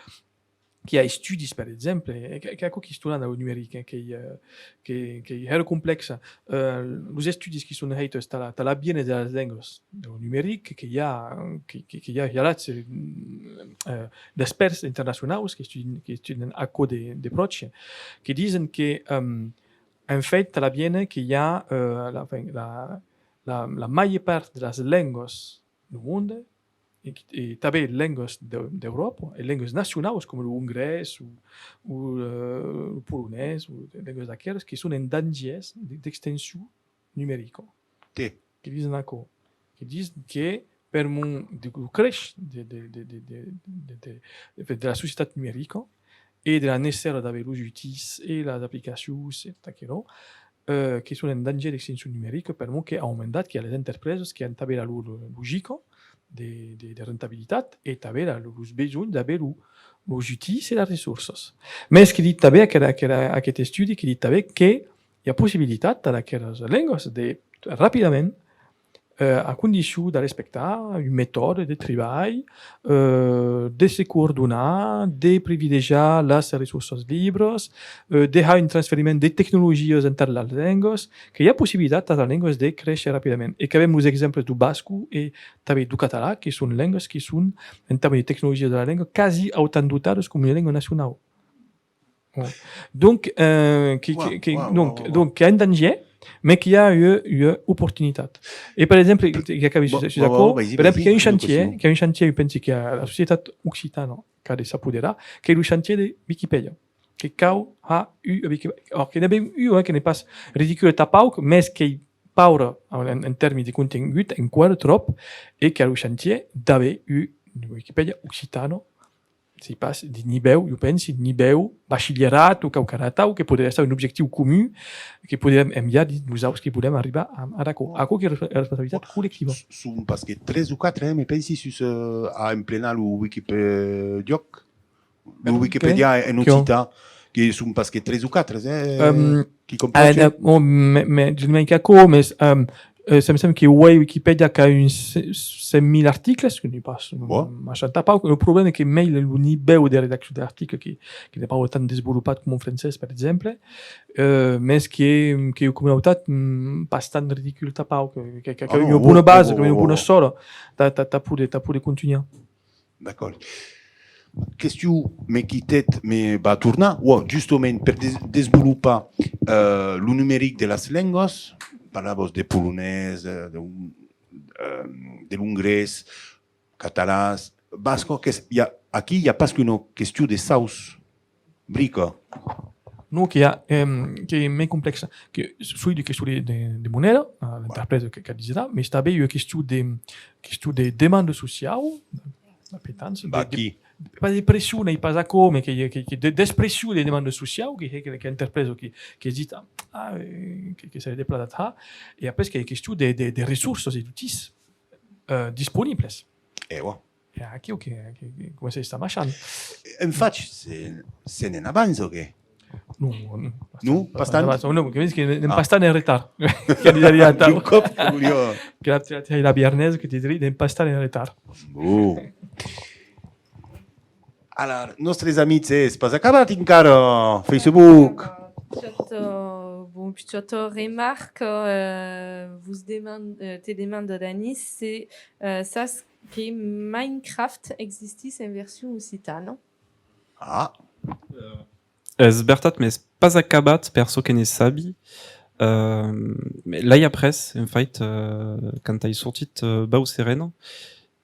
qu'i a estudis, per exemple, e que, que aquò qui es tornat au numeric, eh, qu'ei, eh, que, qu'ei hèra complèxe. Eh, los estudis qui son hèits tà la, tà l'aviéner de las lengas dau numeric, que i a, que, que, que i a hialats, eh, d'expèrts internacionaus qu'estudin, qu'estudin aquò de, de pròche, que disen que, ehm, en fèit, tà l'aviéner que i a, eh, la, enfin, la, la, la màger part de las lengas dau monde, e, e tanben lengas d'Eu-, d'Euròpa, e lengas nacionaus, coma lo hongrés, o, o, eh, lo polonés, o de lengas d'aqueras, que son en dangièr de, d'extincion numerica. Que disen aquò, que disen que permor de, lo crèish de, de, de la societat numerica e de la necessària d'aver los utís e las aplicacions e tot aquerò, eh, que son en dangièr d'extincion numerica, permor qu'ei aumentat, qu'i a las enterpresas qui an tanben la lor logica de, de, de rentabilitat e tanben la, los besonhs d'aver lo, los utís e las ressorsas. Mès que ditz tanben aquela, aquela, aqueth estudi, que ditz tanben que i a possibilitat ad aquelas lengas de, rapidament, eh, a condicion de respectar un metòde de tribalh, eh, de se coordonar, de privilegiar las ressorsas libras, eh, de har un transferiment de tecnologias entà las lengas, que i a possibilitat a las lengas de créisher rapidament. E qu'avem los exemples deu basco e tanben deu català, que son lengas que son, en tèrmes de tecnologia de la lenga, quasi autant dotadas coma una lenga nacionau. Donc, euh, que, que, que, donc, donc, que i a un danger, mès que i a ua, ua oportunitat. E, per exemple, que acabi sus, sus aquò, per exemple, que i a un chantier, que i a un chantier, jo pensi que a la societat occitana qu'a de s'apoderar, qu'ei lo chantier de Wikipedia. Que cau har ua Wikipedia. Or, que n'avem ua, eh, que n'ei pas ridicula tà pauc, mès qu'ei paura en, en, en tèrmes de contengut, enqüèra tròp, e qu'a lo chantier d'aver ua Wikipedia occitana, sei pas, de nivèu, jo pensi, nivèu bachilherat o quauquarren atau, que poderé estar un objectiu comun, que poderem enviar dins los auts que volem arribar a, ad aquò. Aquò qu'ei respo-, responsabilitat collectiva. Son pas que tres o quatre, eh, me pensi, sus, eh, a emplenar lo Wikipediòc, lo Wikipedia en occitan, que son pas que tres o quatre, eh, qui composen. Bon, me, me, je ne me qu'aquò, mes, eh, Eh, se'm sembla que uei Wikipedia qu'a uns ce-, cent mila articles, que n'ei pas, mm, machant tà pauc. Lo problèma ei que mei lo nivèu de redaccion d'articles que, que n'ei pas autant desvolopat coma en francés, per exemple, eh, mes que, que ei ua comunautat, mm, pas tan ridicula tà pauc, que, que, que, qu'avem ua bona basa, qu'avem ua bona sòla, tà, tà, tà poder, tà poder contunhar. D'acòrd. Question, me quitèt, me va tornar. Ò, justament, per des-, desvolopar, eh, lo numeric de las lengas, parlavas de polonés, eh, de, eh, de l'ongrés, catalans, basco, qu'es, i a, aquí i a pas qu'una question de saus, brica. Non, que i a, eh, qu'ei mei complèxe. Que soi de question de, de, de moneda, eh, l'interprèta que, que disiá, mes tanben ua question de, question de demanda sociau, la petança, de, de, pas de pression, n'ei pas aquò, mes que, que, que de, d'expression de demanda sociau, que, que, que l'interprèta que, que ditz, ah, eh, que, que s'avè de plan d'atrar, e après qu'ei question de, de, de ressorsas e d'utís, eh, disponibles. E ò. E aquiu que, que, que comença a estar machant. En fach, se, se n'en avança o qué? Non, non, non, pas tant? Non, que ves que n'anem pas tant en retard. Que disaria atau. Un còp que volia. Que la, la, la biarnesa que te disaria, n'anem pas tant en retard. Bon. Alara, nòstres amics, es pas acabat encara, Facebook. Pichòta, bon, pichòta remarca, eh, vos deman-, eh, te demanda, Dani, se, eh, sas que Minecraft existís en version occitana? Ah. Es vertat, mes pas acabat, per çò que ne sabi. Eh, l'ai après, en fait, eh, quand ai sortit, eh, Bau Serena,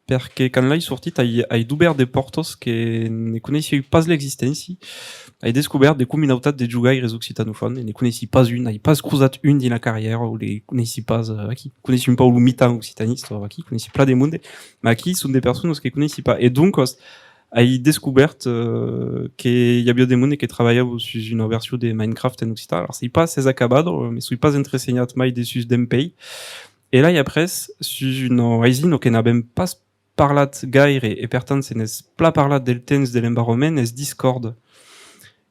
perque quand l'ai sortit, ai, ai dubèrt de pòrtas que ne coneissiái pas l'existéncia. Ai descobèrt de comunautats de jogaires occitanofòns, e ne coneissi pas un, ai pas crosat un dins la carrièra, o le coneissi pas, eh, aquí. Coneissi un pauc lo mitan occitanista, aquí, coneissi plan de monde, mas aquí son de personas que coneissi pas. E doncas, ai descobèrt, eh, que i aviá de monde que trabalhava sus una version de Minecraft en occitan. Alara, sei pas s'es acabada, eh, me soi pas entresenhat mai dessús dempuèi. E l'ai après sus una aisina que n'avèm pas parlat gaire, e per tant se n'es plan parlat del temps de l'embarrament, es Discord.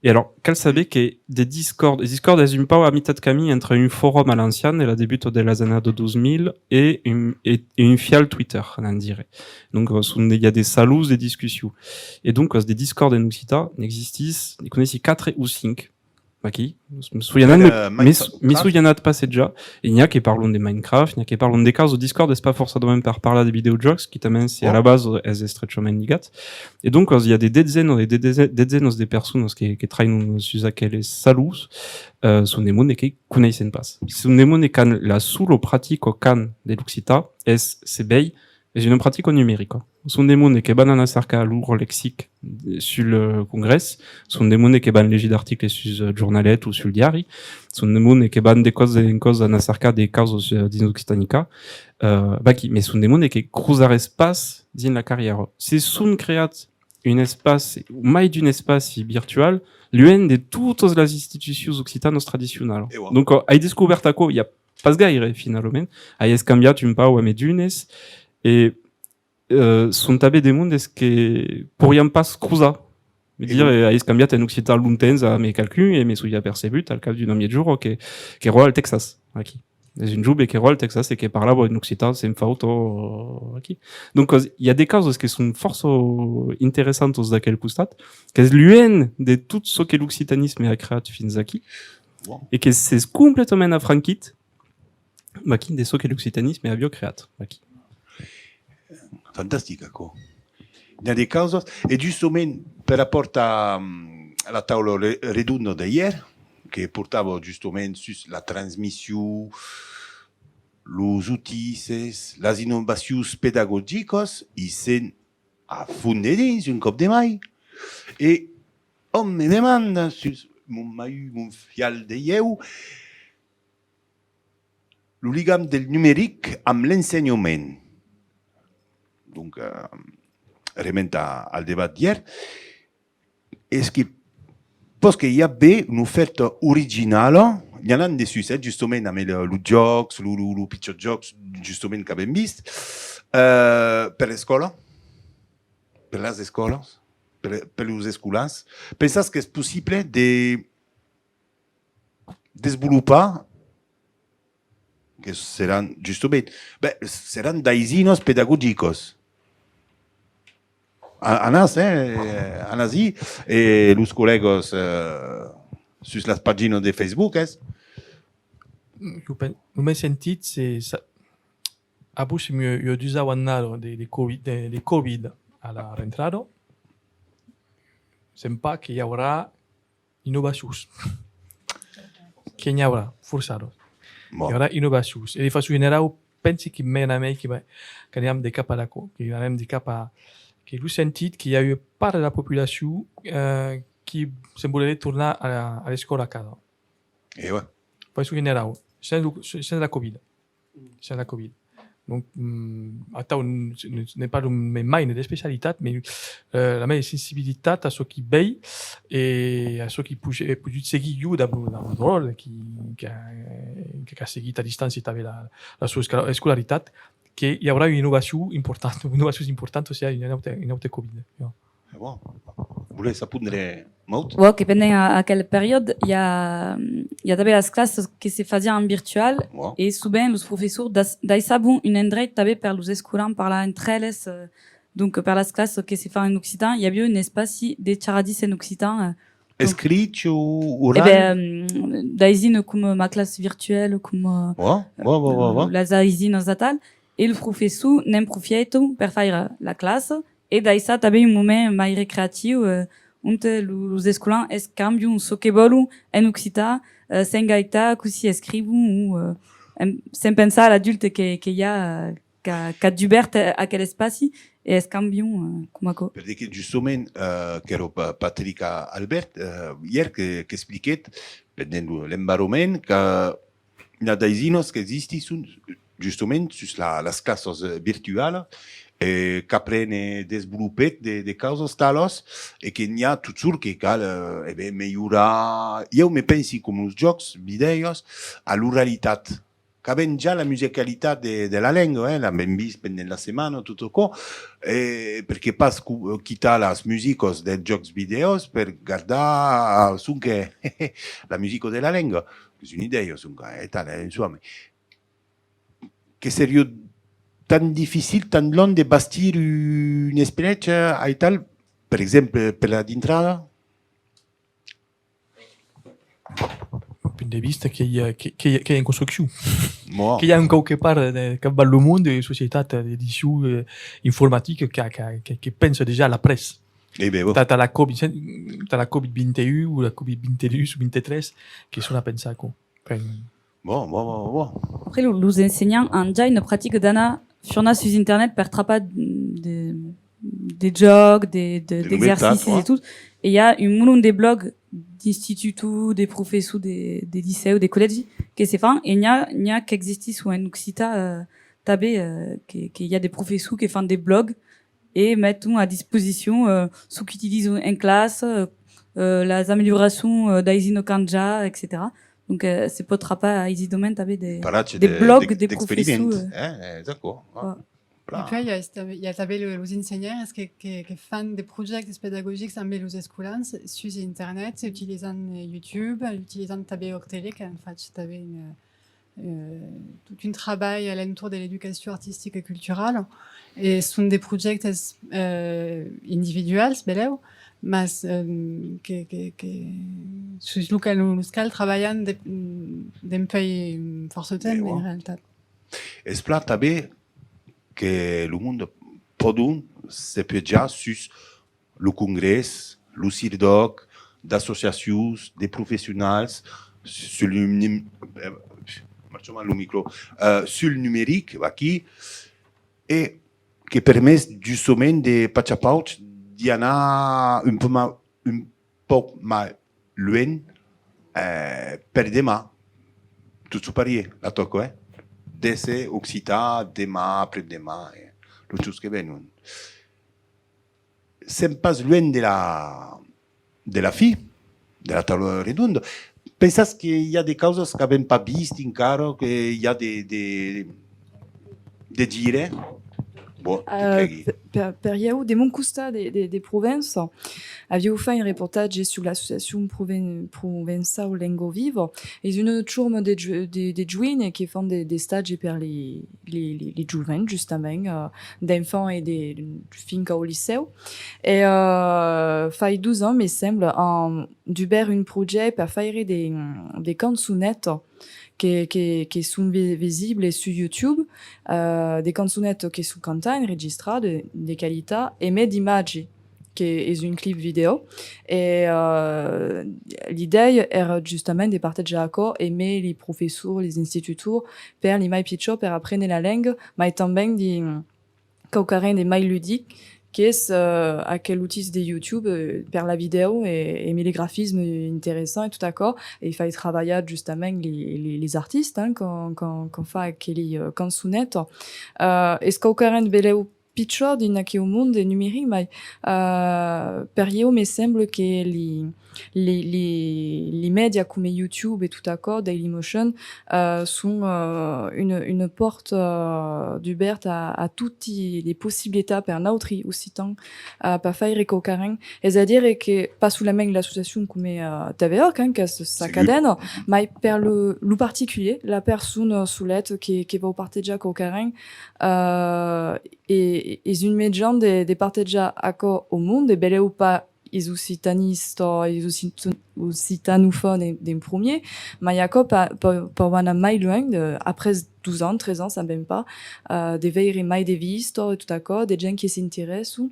E alors, cal saber que de Discord, e Discord es un pauc a mitat camin entre un forum a l'ancian, de la debuta de las annadas dos mil, e un, e, e un fial Twitter, anam dire. Donc, eh, son, i a de salons de discussion. E donc, eh, de Discord en occitan, n'existís, ne coneissi quatre o cinc. Aquí, me soi anat, me, me soi anat passejar, e n'i a que parlon de Minecraft, n'i a que parlon de causas. Discord es pas forçadament per parlar de videojòcs, quitament se a la basa es estrechament ligat. E doncas, i a de detzenas e de detze-, detzenas de personas que, que trainon sus aqueles salons, eh, son de monde que coneisson pas. Son de monde qu'an la sola practica qu'an de l'occitan, es se vei es una practica numerica. Son de monde que van anar cercar lor lexic sul, eh, Congrès, son de monde que van legir d'articles sus, eh, Jornalet o sul Diari, son de monde que van de còps en còps anar cercar de causas, eh, dins Occitanica, eh, vaquí, mes son de monde que crosarès pas dins la carrièra. Se son creat un espaci, o mai d'un espaci virtual, luènh de totas las institucions occitanas tradicionalas. Donc, eh, ai descobèrt aquò i a pas gaire, finalament. Ai escambiat un pauc amb d'unes, e, eh, son tanben de mondes que poirián pas crosar Dire, eh, ai escambiat en occitan longtemps amb qualqu'un e me soi apercebut al cap d'una miègjorn que, qu'èra al Texas, aquí. Es un jove qu'èra al Texas e que parlava en occitan sens fauta, eh, aquí. Doncas, i a de causas que son fòrça interessantas d'aquel costat, qu'es luènh de tot çò que l'occitanisme a creat fins aquí, e que s'es completament afranquit, vaquí, de çò que l'occitanisme aviá creat, vaquí. Fantastic, aquò. N'i a de causas, e justament per rapòrt a, a la taula re-, redonda d'aièr, que portava justament sus la transmission, los utisses, las innovacions pedagogicas, i sèm a fons dedins un còp de mai. E òm me demanda sus mon mahu, mon fial de ieu, lo ligam del numeric amb l'ensenhament. Donc, eh, rementa al debat d'ièr, es que, pòsque i a ben una ofèrta originala, i anam dessús, eh, justament amb lo, los jòcs, los, los, los pichòts jòcs, justament qu'avèm vist, eh, per l'escòla, per las escòlas, per, per los escolans. Pensas qu'es possible de desvolopar, que seràn, justament, ben, seràn d'aisinas pedagogicas. A-, anatz, eh, anatz-i, e los collègas, eh, sus las paginas de Facebook, eh. Jo pen-, lo men sentit, se sa-, avossim ua, ua dusau annada de, de covid, de, de covid a la rentrada, sèm pas que i aurà innovacions. Que n'i aurà, forçadas. Bon. I aurà innovacions. E de façon generau, pensi que mei en mei que va, qu'anam de cap a la co-, que anam de cap a, que lo sentit que i a ua part de la populacion, eh, qui se'n voleré tornar a, a l'escòla a casa. E ouais. De façon generau, sens lo, sens la covid. Sens la covid. Donc, mm, atau, n-, n-, n'ai pas lo me-, mai ne d'especialitat, mas, eh, la mei sensibilitat a çò qui vei e a çò qui pu-, ai pudut seguir jo dab, dab lo dròlle qui, qui a, qu'a seguit a distància tanben la, la sua escola-, escolaritat, que i aurà ua innovacion importanta, innovacions importantas, o siá un aute, un aute covid, jo. E bon, volètz apondre, Maud? Bon, que pendent a, aquel periòde, i a, i a tanben las classas que se fasián en virtual e sovent los professors das-, daissavan un endreit tanben per los escolans parlar entre eles, eh, donc per las classas que se fan en occitan, i aviá un espaci de charradís en occitan, eh, donc, escrich o oral? E ben, mm, d'aisina coma ma classe virtuelle, coma, eh, las aisinas atal, e lo professor ne'n profièita per faire la classa e daissar tanben un moment mai recreatiu, eh, onte lo-, los escolans escambion çò que vòlon en occitan, eh, sens gaitar cossí escrivon o, eh, en, sens pensar a l'adulte que, que i a, eh, qu'a, qu'a dubèrt, eh, aquel espaci e escambion, eh, coma aquò. Per de que justament, eh, qu'èra Pa-, Patrick A-, Albert, eh, ièr que, qu'expliquèt, pendent lo, l'embarrament, que n'i a d'aisinas qu'existisson justament sus la, las classas, eh, virtualas, e qu'aprene, desvolopèt de, de causas talas, e que n'i a totjorn que cal, eh, e ben, melhorar. Ieu me pensi, coma los jòcs vidèos, a l'oralitat. Qu'avèm ja la musicalitat de, de la lenga, eh, l'avèm vist pendent la setmana, tot aquò, e perqué pas cu-, quitar las musicas dels jòcs vidèos per gardar sonque la musica de la lenga? Es una idèa, sonque, e tal, eh, insoma. Que seriá tan dificil, tan long de bastir un espelecha, aital, per exemple, per la dintrada? Punt de vista que i a, que, que, que i a en construccion. Que i a un quauque part de, capvath lo mond de societat d'edicion, eh, informatica que, que, que, que pensa dejà a l'après. E ben, bon. Tà, tà la covid, tà la covid vint-e-un o la covid vint-e-dus o vint-e-tres, que son a pensar aquò. Enfin, bon, bon, bon, bon. Après, lo-, los ensenhants an ja una practica d'anar furnar sus internet per trapar de, de jòcs, de, de, d'exercicis e tot. E i a un molon de blògs d'institutors, de professors de, de licèu, de collègi que se fan, e n'i a, n'i a qu'existisson en occitan, eh, tanben, eh, que, que i a de professors que fan de blògs e meton a disposicion, eh, çò qu'utilizan en classa, eh, las amelioracions, eh, d'aisina qu'an ja, etcetèra. Donc, eh, se pòt trapar aisidament tanben de, de blògs de professors, eh. Eh, eh, d'acòrd. Ouais. Plan. E puèi i a, esta-, i a tanben lo, los ensenhaires que, que, que fan de projèctes pedagogics amb los escolans sus internet, utilizant, eh, YouTube, utilizant tanben Òc Tele, qu'an fach tanben, eh, eh, tot un trabalh a l'entorn de l'educacion artistica e culturala. E son de projèctes, eh, individuals, belèu, mas, eh, que, que, que, sus lo qual, los quals trabalhan de, dempuèi fòrça temps, en realitat. Es plan tanben que lo monde pòdon se pujar sus lo congrès, lo CIRDOC, d'associacions, de professionals, sul num-, eh, marcha mal lo micro, eh, sul numeric, vaquí, e que permet justament de pauc a pauc d'i anar un pauc mai, un pauc mai luènh, eh, per deman. Tot çò parièr, la tòca, eh? D'èsser occitan deman, après-deman, e los jorns que venon. Sèm pas luènh de la, de la fin de la taula redonda. Pensas que i a de causas qu'avèm pas vist encara, que i a de, de, de dire? Bon, te cregui. Per, per, per ieu, de mon costat de, de, de Provença, aviáu fait un reportatge sus l'associacion Proven-, Provençau Lenga Viva. Es una chorma de jo-, de, de joines que fan de, d'estagi per li, li, li, li jovents, justament, eh, d'enfants e de, fins qu'au licèu. E, eh, fai dos ans, me sembla, an dubèrt un projècte per faire de, de cançonetas que, que, que son vi-, visiblas sus YouTube, eh, de cançonetas que son cantadas, enregistradas, de, de qualitat, e mai d'imatges, que es un clip vidèo. E, eh, l'idèia èra justament de partejar aquò emé li professors, li institutors, per li mai pichòts, per aprene la lenga, mai tanben di, quauquarren de mai ludic, qu'es, eh, aquel utís de YouTube, eh, per la vidèo e, emé li grafismes interessants e tot aquò, e fai trabalhar justament li, li, lis artistas, hein, quand, quand, quand fa aqueli, eh, cançonetas. Eh, es quauquarren de belèu pichòt dins aqueu monde numeric, mai, eh, per ieu me sembla que li, li, li, li mèdia coma YouTube e tot aquò, Dailymotion, eh, son, eh, una, una pòrta, eh, dubèrta a, a toti li possibilitats per nautri occitans, eh, per faire quauquarren. Es a dire que pas solament l'associacion coma, eh, TV Òc, hein, qu'es sa cadena, mai per lo, lo particulièr, la persona solet que, que vòu partejar quauquarren, eh, e, e es un mejan de, de partejar aquò au monde, e belèu pas is occitanistas, is occit-, occitanofònes d'en, d'en promièr, mai aquò pa-, pa-, pòu anar mai luènh, de, après dos ans, tres ans, sabèm pas, eh, de veire mai de vistas e tot aquò, de gents que s'interèsson.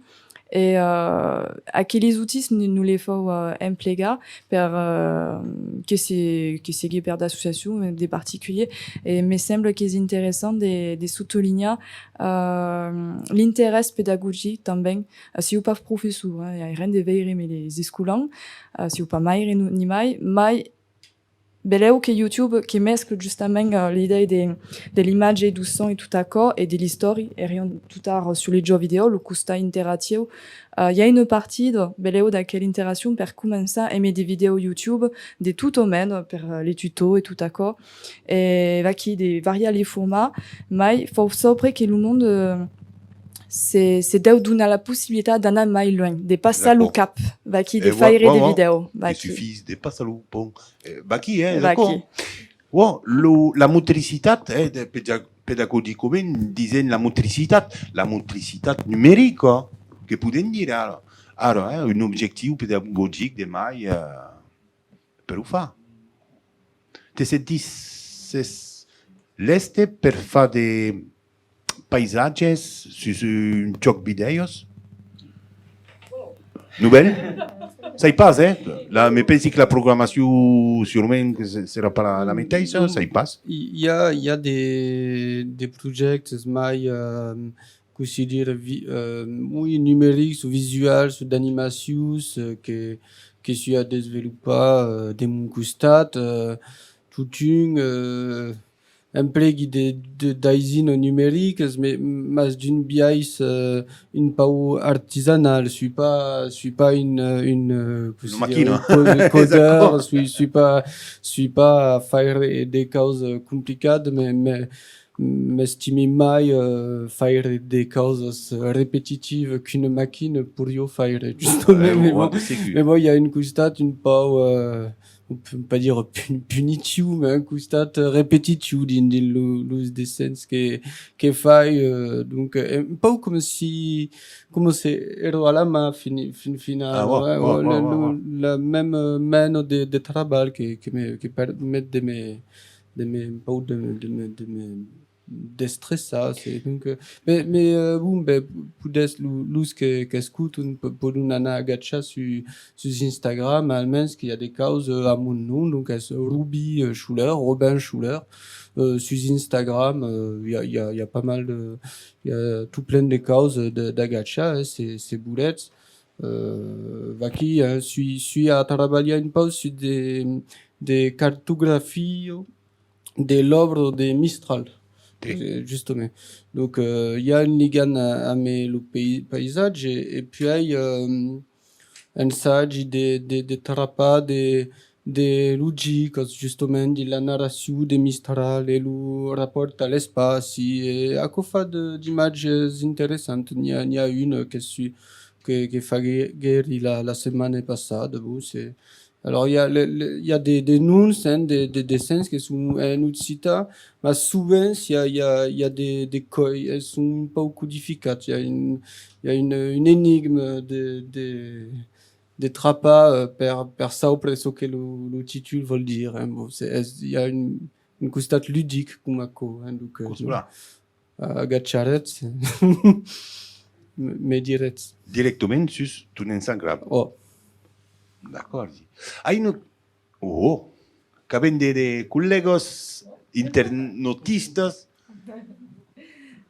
E, eh, aquelis utís no, no li fau, eh, emplegar per, eh, que se, que sigue per d'associacions, eh, de particulièrs. E me sembla qu'es interessant de, de sotolinhar, eh, l'interès pedagogic tanben. Eh, siáu pas professor, hein, i a ren de veire emé les escolans, eh, siáu pas maire ni mai, mai belèu que YouTube, que mescla justament, eh, l'idèia de, de l'imatge, deu son e tot aquò, e de l'istòria, eriam tot ara sus li jòcs vidèo, lo costat interactiu. Eh, i a una partida, belèu, d'aquela interaccion per començar emé de vidèos YouTube de tot au mens, per, eh, li tutos e tot aquò. E vaquí, de variar li formats, mai fau saupre que lo monde, eh, se, se deu donar la possibilitat d'anar mai luènh, de passar lo cap, vaquí, de faire de vidèos, vaquí. Il suffit de passar lo pont. Eh, vaquí, eh, d'acòrd. Bon, lo, la motricitat, eh, de peda-, pedagogicament, disèm la motricitat, la motricitat numerica, que podèm dire ara. Ara, eh, un objectiu pedagogic de mai, eh, per o far. Te sentisses lèste per far de paisatges sus un jòc vidèos? Novèl? Sai pas, eh? La, me pensi que la programacion, sûrement, que se-, serà pas la, la meteissa, sai pas. I, i a, i a de, de projèctes mai, eh, cossí dire, vi-, eh, oui, numerics o visuals o d'animacions, eh, que, que soi a desvelopar, eh, de mon costat, eh, totun, eh, emplegui de, de, d'aisinas numericas, me-, mas d'un biais, eh, un pauc artisanal. Soi pas, soi pas un, eh, un, eh, cossí dire, un co-, codeur, soi, soi pas, soi pas a faire de causas complicadas, me, me, m'estimi mai, euh, faire de causas repetitivas qu'una maquina poiriá faire, justament. Ah, mais bon, mais bon, il y a un costat un pauc, euh, on peut pas dire pun-, punitiu, mais un costat repetitiu dins, dins lo, los dessenhs que, que fai, euh, donc, euh, un pauc coma si, coma se èra a la man fin, fin finala, la, la, la mèma, euh, mena de, de trabalh que, que me, que permet de me, de me, un pauc de, de me, de me destressar, se, donc, euh, mais, mais, euh, bon, ben, podètz, lo, los que, qu'escotan, po-, pòdon anar agachar sus, sus Instagram, almens que i a de causas, euh, a mon nom, donc es Robi, euh, Schuller, Robin Schuller, euh, sus Instagram, euh, i a, i a, i a pas mal de, i a tot plen de causas de, d'agachar, eh, se, se volètz. Euh, vaquí, eh, soi, soi a trabalhar un pauc sus de, de cartografia de l'òbra de Mistral, eh, justament. Donc, euh, i a un ligam a, amb lo pai-, paisatge, e puèi, euh, ensagi de, de, de trapar de, de logicas, justament, dins la narracion de Mistral e lo rapòrt a l'espaci, e aquò fa de, d'imatges interessantes. N'i a, n'i a una que soi, que, que faguèri la, la setmana passada, bon, se, alors, i a le, le, i a de, de noms, hein, de, de dessenhs que son en occitan, mas sovent i a, i a, i a de, de co-, eh, son un pauc codificats, i a un, i a un, un enigma de, de, de trapar, eh, per, per saupre çò que lo, lo títol vòl dire, hein. Bon, se, es, i a un, un costat ludic coma aquò, hein, donc, eh, agacharètz, me, me diretz. Directament sus ton Instagram. Oh. D'acòrdi. Ai no-, oh, qu'avèm de, de collègas internautistas.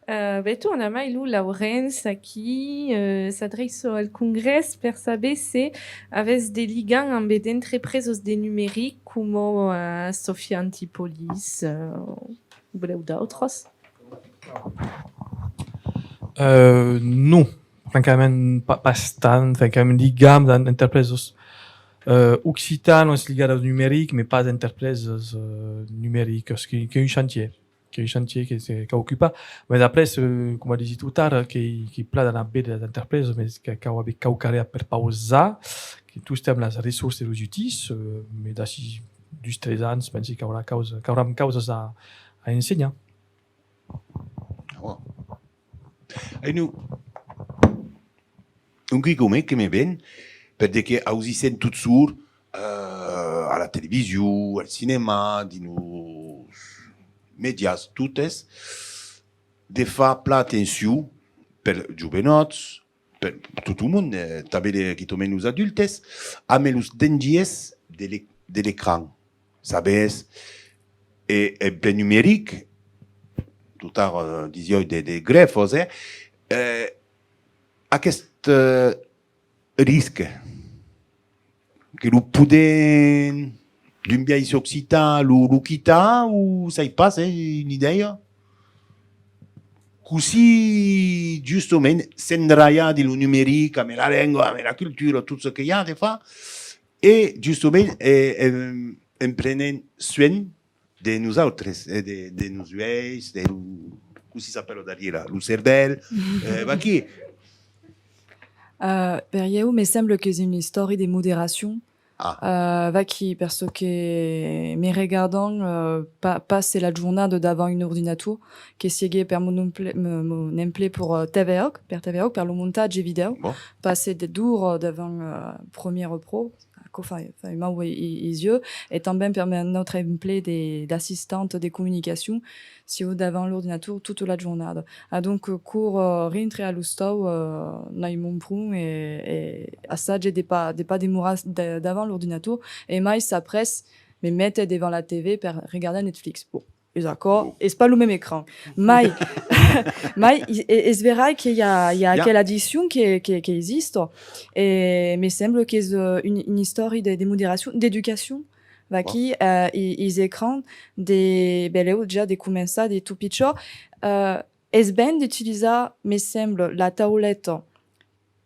Eh, ben, torna mai lo Laurenç aquí, eh, s'adreiça al Congrès per saber se avètz de ligam amb d'entrepresas de numeric coma, eh, Sofia Antipolis, eh, o belèu d'autras. Euh, non, francament, pas, pas tant, francament, ligam d'en-, d'entrepresas, euh, occitanas ligadas au numeric, mais pas d'entrepresas, euh, numericas, que, que un chantier, que un chantier que se, cau ocupar. Mas après, euh, coma disi tot ara, que, que plan d'anar veire las entrepresas, mas que cau aver quauquarren a perpausar, que tostemps las ressorsas e los utís, euh, mas d'ací dus, tres ans, pensi qu'aurà causa, qu'auram causas a, a ensenhar. Ai, non. Un quicòm que me ven, per de que ausissèm totjorn, eh, a la television, al cinèma, dins los mèdias, totes, de far plan atencion per jovenòts, per tot lo monde, eh, tanben de, quitament los adultes, amb los dangièrs de l'e-, de l'ecran. Sabes, e, en plen numeric, tot ara, eh, disiái de, de grèfas, eh, eh, aqueste, eh, risc que lo podèm, d'un biais occitan, lo, lo quitar, o sai pas, eh, una idèia? Cossí, justament, s'endralhar dins lo numeric, amb la lenga, amb la cultura, tot çò que i a de far, e, justament, eh, en, en prenent suènh de nosautres, eh, de, de nos uèlhs, de lo, cossí s'apèla darrièra? Lo cervèl, eh, vaquí. Eh, per ieu, me sembla qu'es una istòria de moderacion. Ah. Eh, vaquí, per çò que me regardan, eh, pa-, passe la jornada davant un ordinator, que siegue per mon emple-, mo-, mon emplec per, eh, T V Òc, per T V Òc, per lo montatge vidèo, bon, passe de d'oras davant, eh, Premiere Pro, aquò fa, fa mau ai, ai, ai uèlhs, e tanben per mon autre emplec de, d'assistant de comunicacion, siáu davant l'ordinator tota la jornada. Adonc, eh, quora, eh, rintre a l'ostau, eh, n'ai mon pron e, e assage de pas, de pas demorar s-, da-, davant l'ordinator, e mai s'après me mete davant la T V per regardar Netflix. Bon, es aquò, es pas lo mème ecran. Mai, mai, i-, e-, es verai que i a, i a aquela addiccion que, que, que existe, e me sembla qu'es, eh, un, una istòria de, de moderacion, d'educacion. Vaquí, eh, i-, is ecrans de, belèu ja de començar de tot pichòt. Eh, es ben d'utilizar, me sembla, la tauleta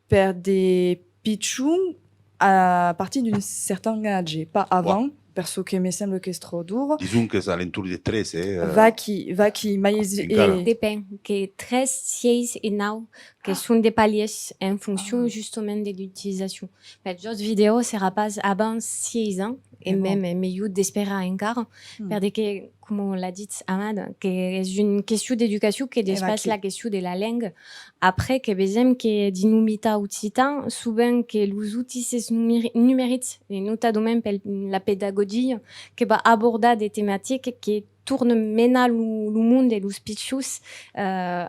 per de pichons a partir d'un certan atge, pas avant, per çò que me sembla qu'es tròp dur. Dison qu'es a l'entorn de tres, eh, eh, vaquí, vaquí, mai es, encara. E depend, que tres, sièis e nau, que son de palièrs en foncion justament de l'utilizacion. Pels jòcs vidèo serà pas abans sièis ans, e mème, eh, melhor d'esperar encara, per de que, coma l'a dit Ahmad, que es una question d'educacion, que desfas la question de la lenga. Après, que vesèm que dins lo mitan occitan, sovent que los utisses numeri-, numerics, e notadament per la pedagogia, que va abordar de tematicas que tornan menar lo, lo monde e los pichons, eh,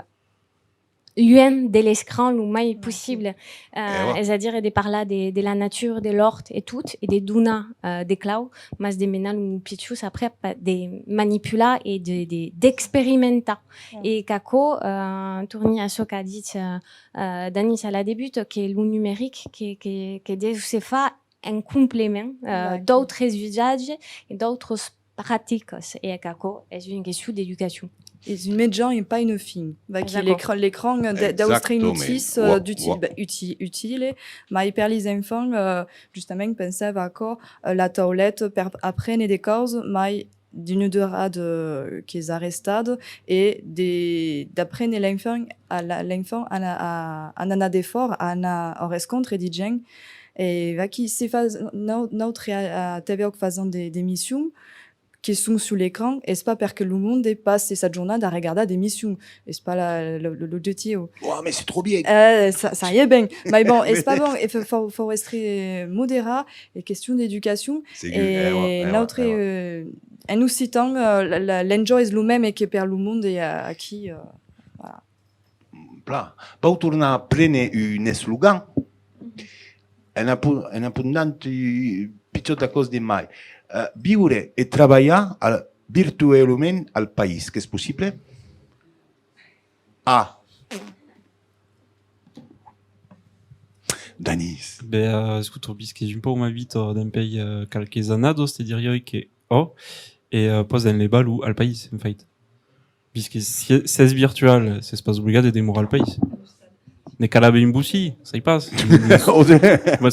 luènh de l'escran lo mai possible. Eh, es a dire de parlar de, de la natura, de l'òrt e tot, e de donar, eh, de claus, mas de menar los pichons après pa-, de manipular e de, de, d'experimentar. E qu'aquò, eh, torni a çò qu'a dit, eh, eh, Danís a la debuta, que lo numeric que, que, que deu se far en complement, eh, d'autres usatges e d'autras practicas, e qu'aquò es una question d'educacion. Es un mejan e pas una fin. Vaquí, l'ecran, l'ecran de, deus tres utís, eh, d'util, ben, uti-, utile, mai per lis enfants, eh, justament, pensava aquò, eh, la tauleta per aprene de causas, mai d'una durada, eh, qu'es arrestada e de, d'aprene l'enfant a la, l'enfant a, a, a anar defòra, a anar au rescontre de gents. E vaquí, se fas, nau-, nautres a, a T V Òc fasèm de, d'emissions, que son sus l'ecran, es pas perque lo monde passe sa jornada a regardar d'emissions, es pas la, lo, lo, l'objectiu. Oh, mais c'est trop bien. Eh, sa-, sariá ben. Mai bon, es pas bon, e fa-, fau, fau èstre moderat, es question d'educacion. Segur, e, eh, ouais, eh, ouais, nautre, eh, ouais, eh, en occitan, eh, la, la, l'enjòc es lo mème que per lo monde, e, eh, aquí, eh, voilà. Plan. Vau tornar prene un eslogan. En apu-, en apondant, eh, pichòt aquò's de mai. Eh, viure e trabalhar al, virtualament al país, qu'es possible? Ah. Danís. Ben, eh, escota, visquèi un pauc ma vita, eh, dempuèi, eh, qualques annadas, te diriái que, ò, e, eh, pòs enlevar lo al país, en fait. Puisque si, s'es virtual, s'es pas obligat de demorar al país. Ne cal aver un bocin, sai pas.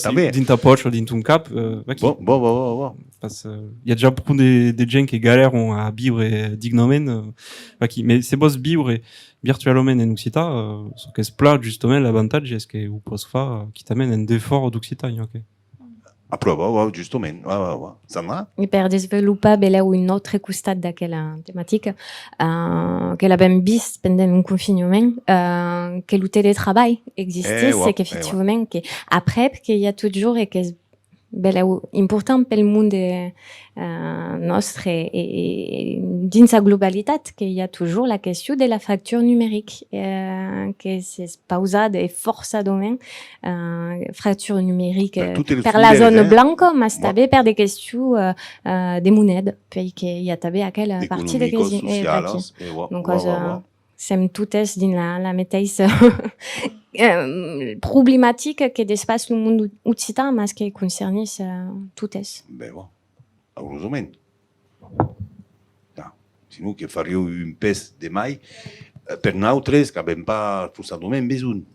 Tanben. Dins ta pòcha o dins ton cap, eh, vaquí. Bon, bon, bon, bon, bon. Pas, eh, i a ja pro de, de gents que galèran a viure dignament, eh, vaquí. Mas se vòs viure virtualament en occitan, eh, çò qu'es plan, justament, l'avantatge es que o pòs far, eh, quitament en defòra d'Occitània, ok? Apròva, ouais, justament. Ouais, ouais, ouais. Sandra? E per desvelopar belèu un autre costat d'aquela tematica, eh, que l'avèm vist pendent un confinhament, eh, que lo teletrabalh existís, eh, ouais, e qu'efectivament, que aprèp que i a totjorn, e qu'es belèu important pel monde, eh, nòstre e, e, e dins sa globalitat, que i a totjorn la question de la fractura numerica, eh, que s'es pausada e fòrça domen, eh, fractura numerica, eh, per la zòna blanca, mas tanben per de questions, eh, eh, de moneda, puèi que i a tanben aquela partida que... Economicas, socialas, e voilà. Donc, voilà, eh, voilà. Sèm totes dins la, la meteissa, eh, problematica que desfas lo mond occitan, mas que concernís, eh, totes. Ben, bon, urosament. Ah, sinon que fariá un pes de mai, eh, per nautres qu'avèm pas forçadament besonh.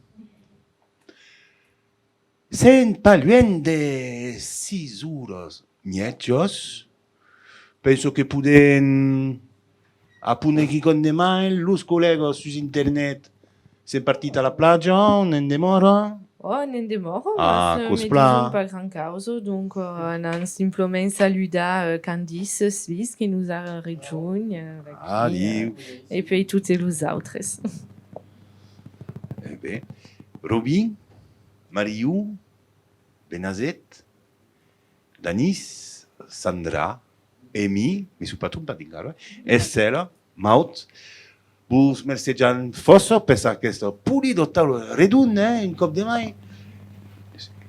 Sèm pas luènh de sis oras mièjas. Penso que podèm apondre quicòm de mai. Los collègas sus internet, sèm partits a la platja, ne'n demòra? Oh, ne'n demòra, ah, mas, eh, me dison pas grand causa, donc, eh, anam simplament saludar, eh, Candice Svis, que nos a rejonch, eh, vaquí, eh, e puèi totes los autres. E ben, Robin, Mariu, Benazet, Danís, Sandra, Emi, me soi pas trompat encara, eh? Estela, Maud, vos mercejam fòrça per aquesta polida taula redonda, eh, un còp de mai,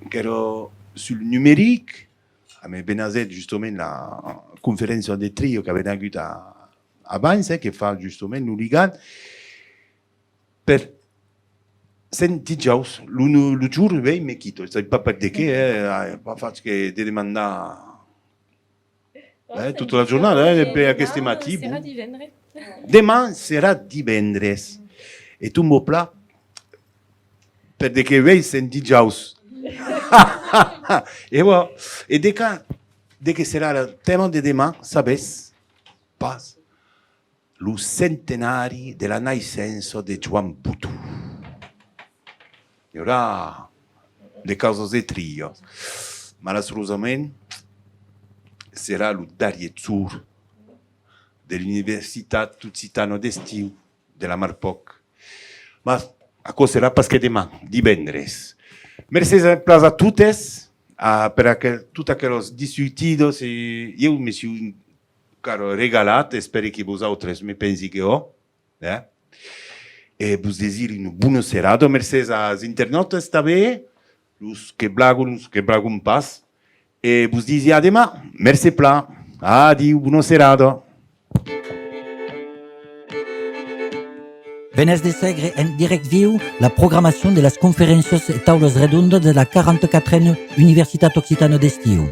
qu'èra sul numeric, amb Benazet, justament, la conferéncia de trio qu'avèm agut a, abans, eh, que fa justament lo ligam. Per sèm dijaus, lo, lo jorn uèi me quita, sai pas per de qué, eh, ai pas fach que de demandar, eh, tota la jornada, eh, per aqueste matin, bon. Deman serà divendres. E tomba plan, per de que uèi sèm dijaus. E voilà. E de ca, De qué serà lo tèma de deman? Sabètz pas? Lo centenari de la naissença de Joan Boton. I aurà de causas de tria. Malastrosament, serà lo darrièr jorn de l'Universitat Occitana d'Estiu de la Marpòc. Mas aquò serà pas que deman, divendres. Mercés plan a totes, a, per aquel, tot aquelas discutidas, e ieu me siáu encara regalat, espèri que vosautres, me pensi que òc, eh? E vos desiri una bona serada, mercés als internautas tanben, los que blagon, los que blagon pas, e vos disi a deman, mercés plan, adiu, bona serada. Venètz de sègre en dirèct viu la programacion de las conferéncias e taulas redondas de la quaranta-quatrena Universitat Occitana d'Estiu.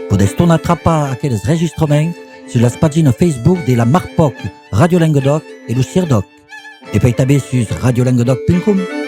Podètz tornar trapar aqueles registraments sus las paginas Facebook de la Marpòc, Ràdio Lengadòc e lo CIRDOC. E puèi tanben sus radiolengadòc punt com.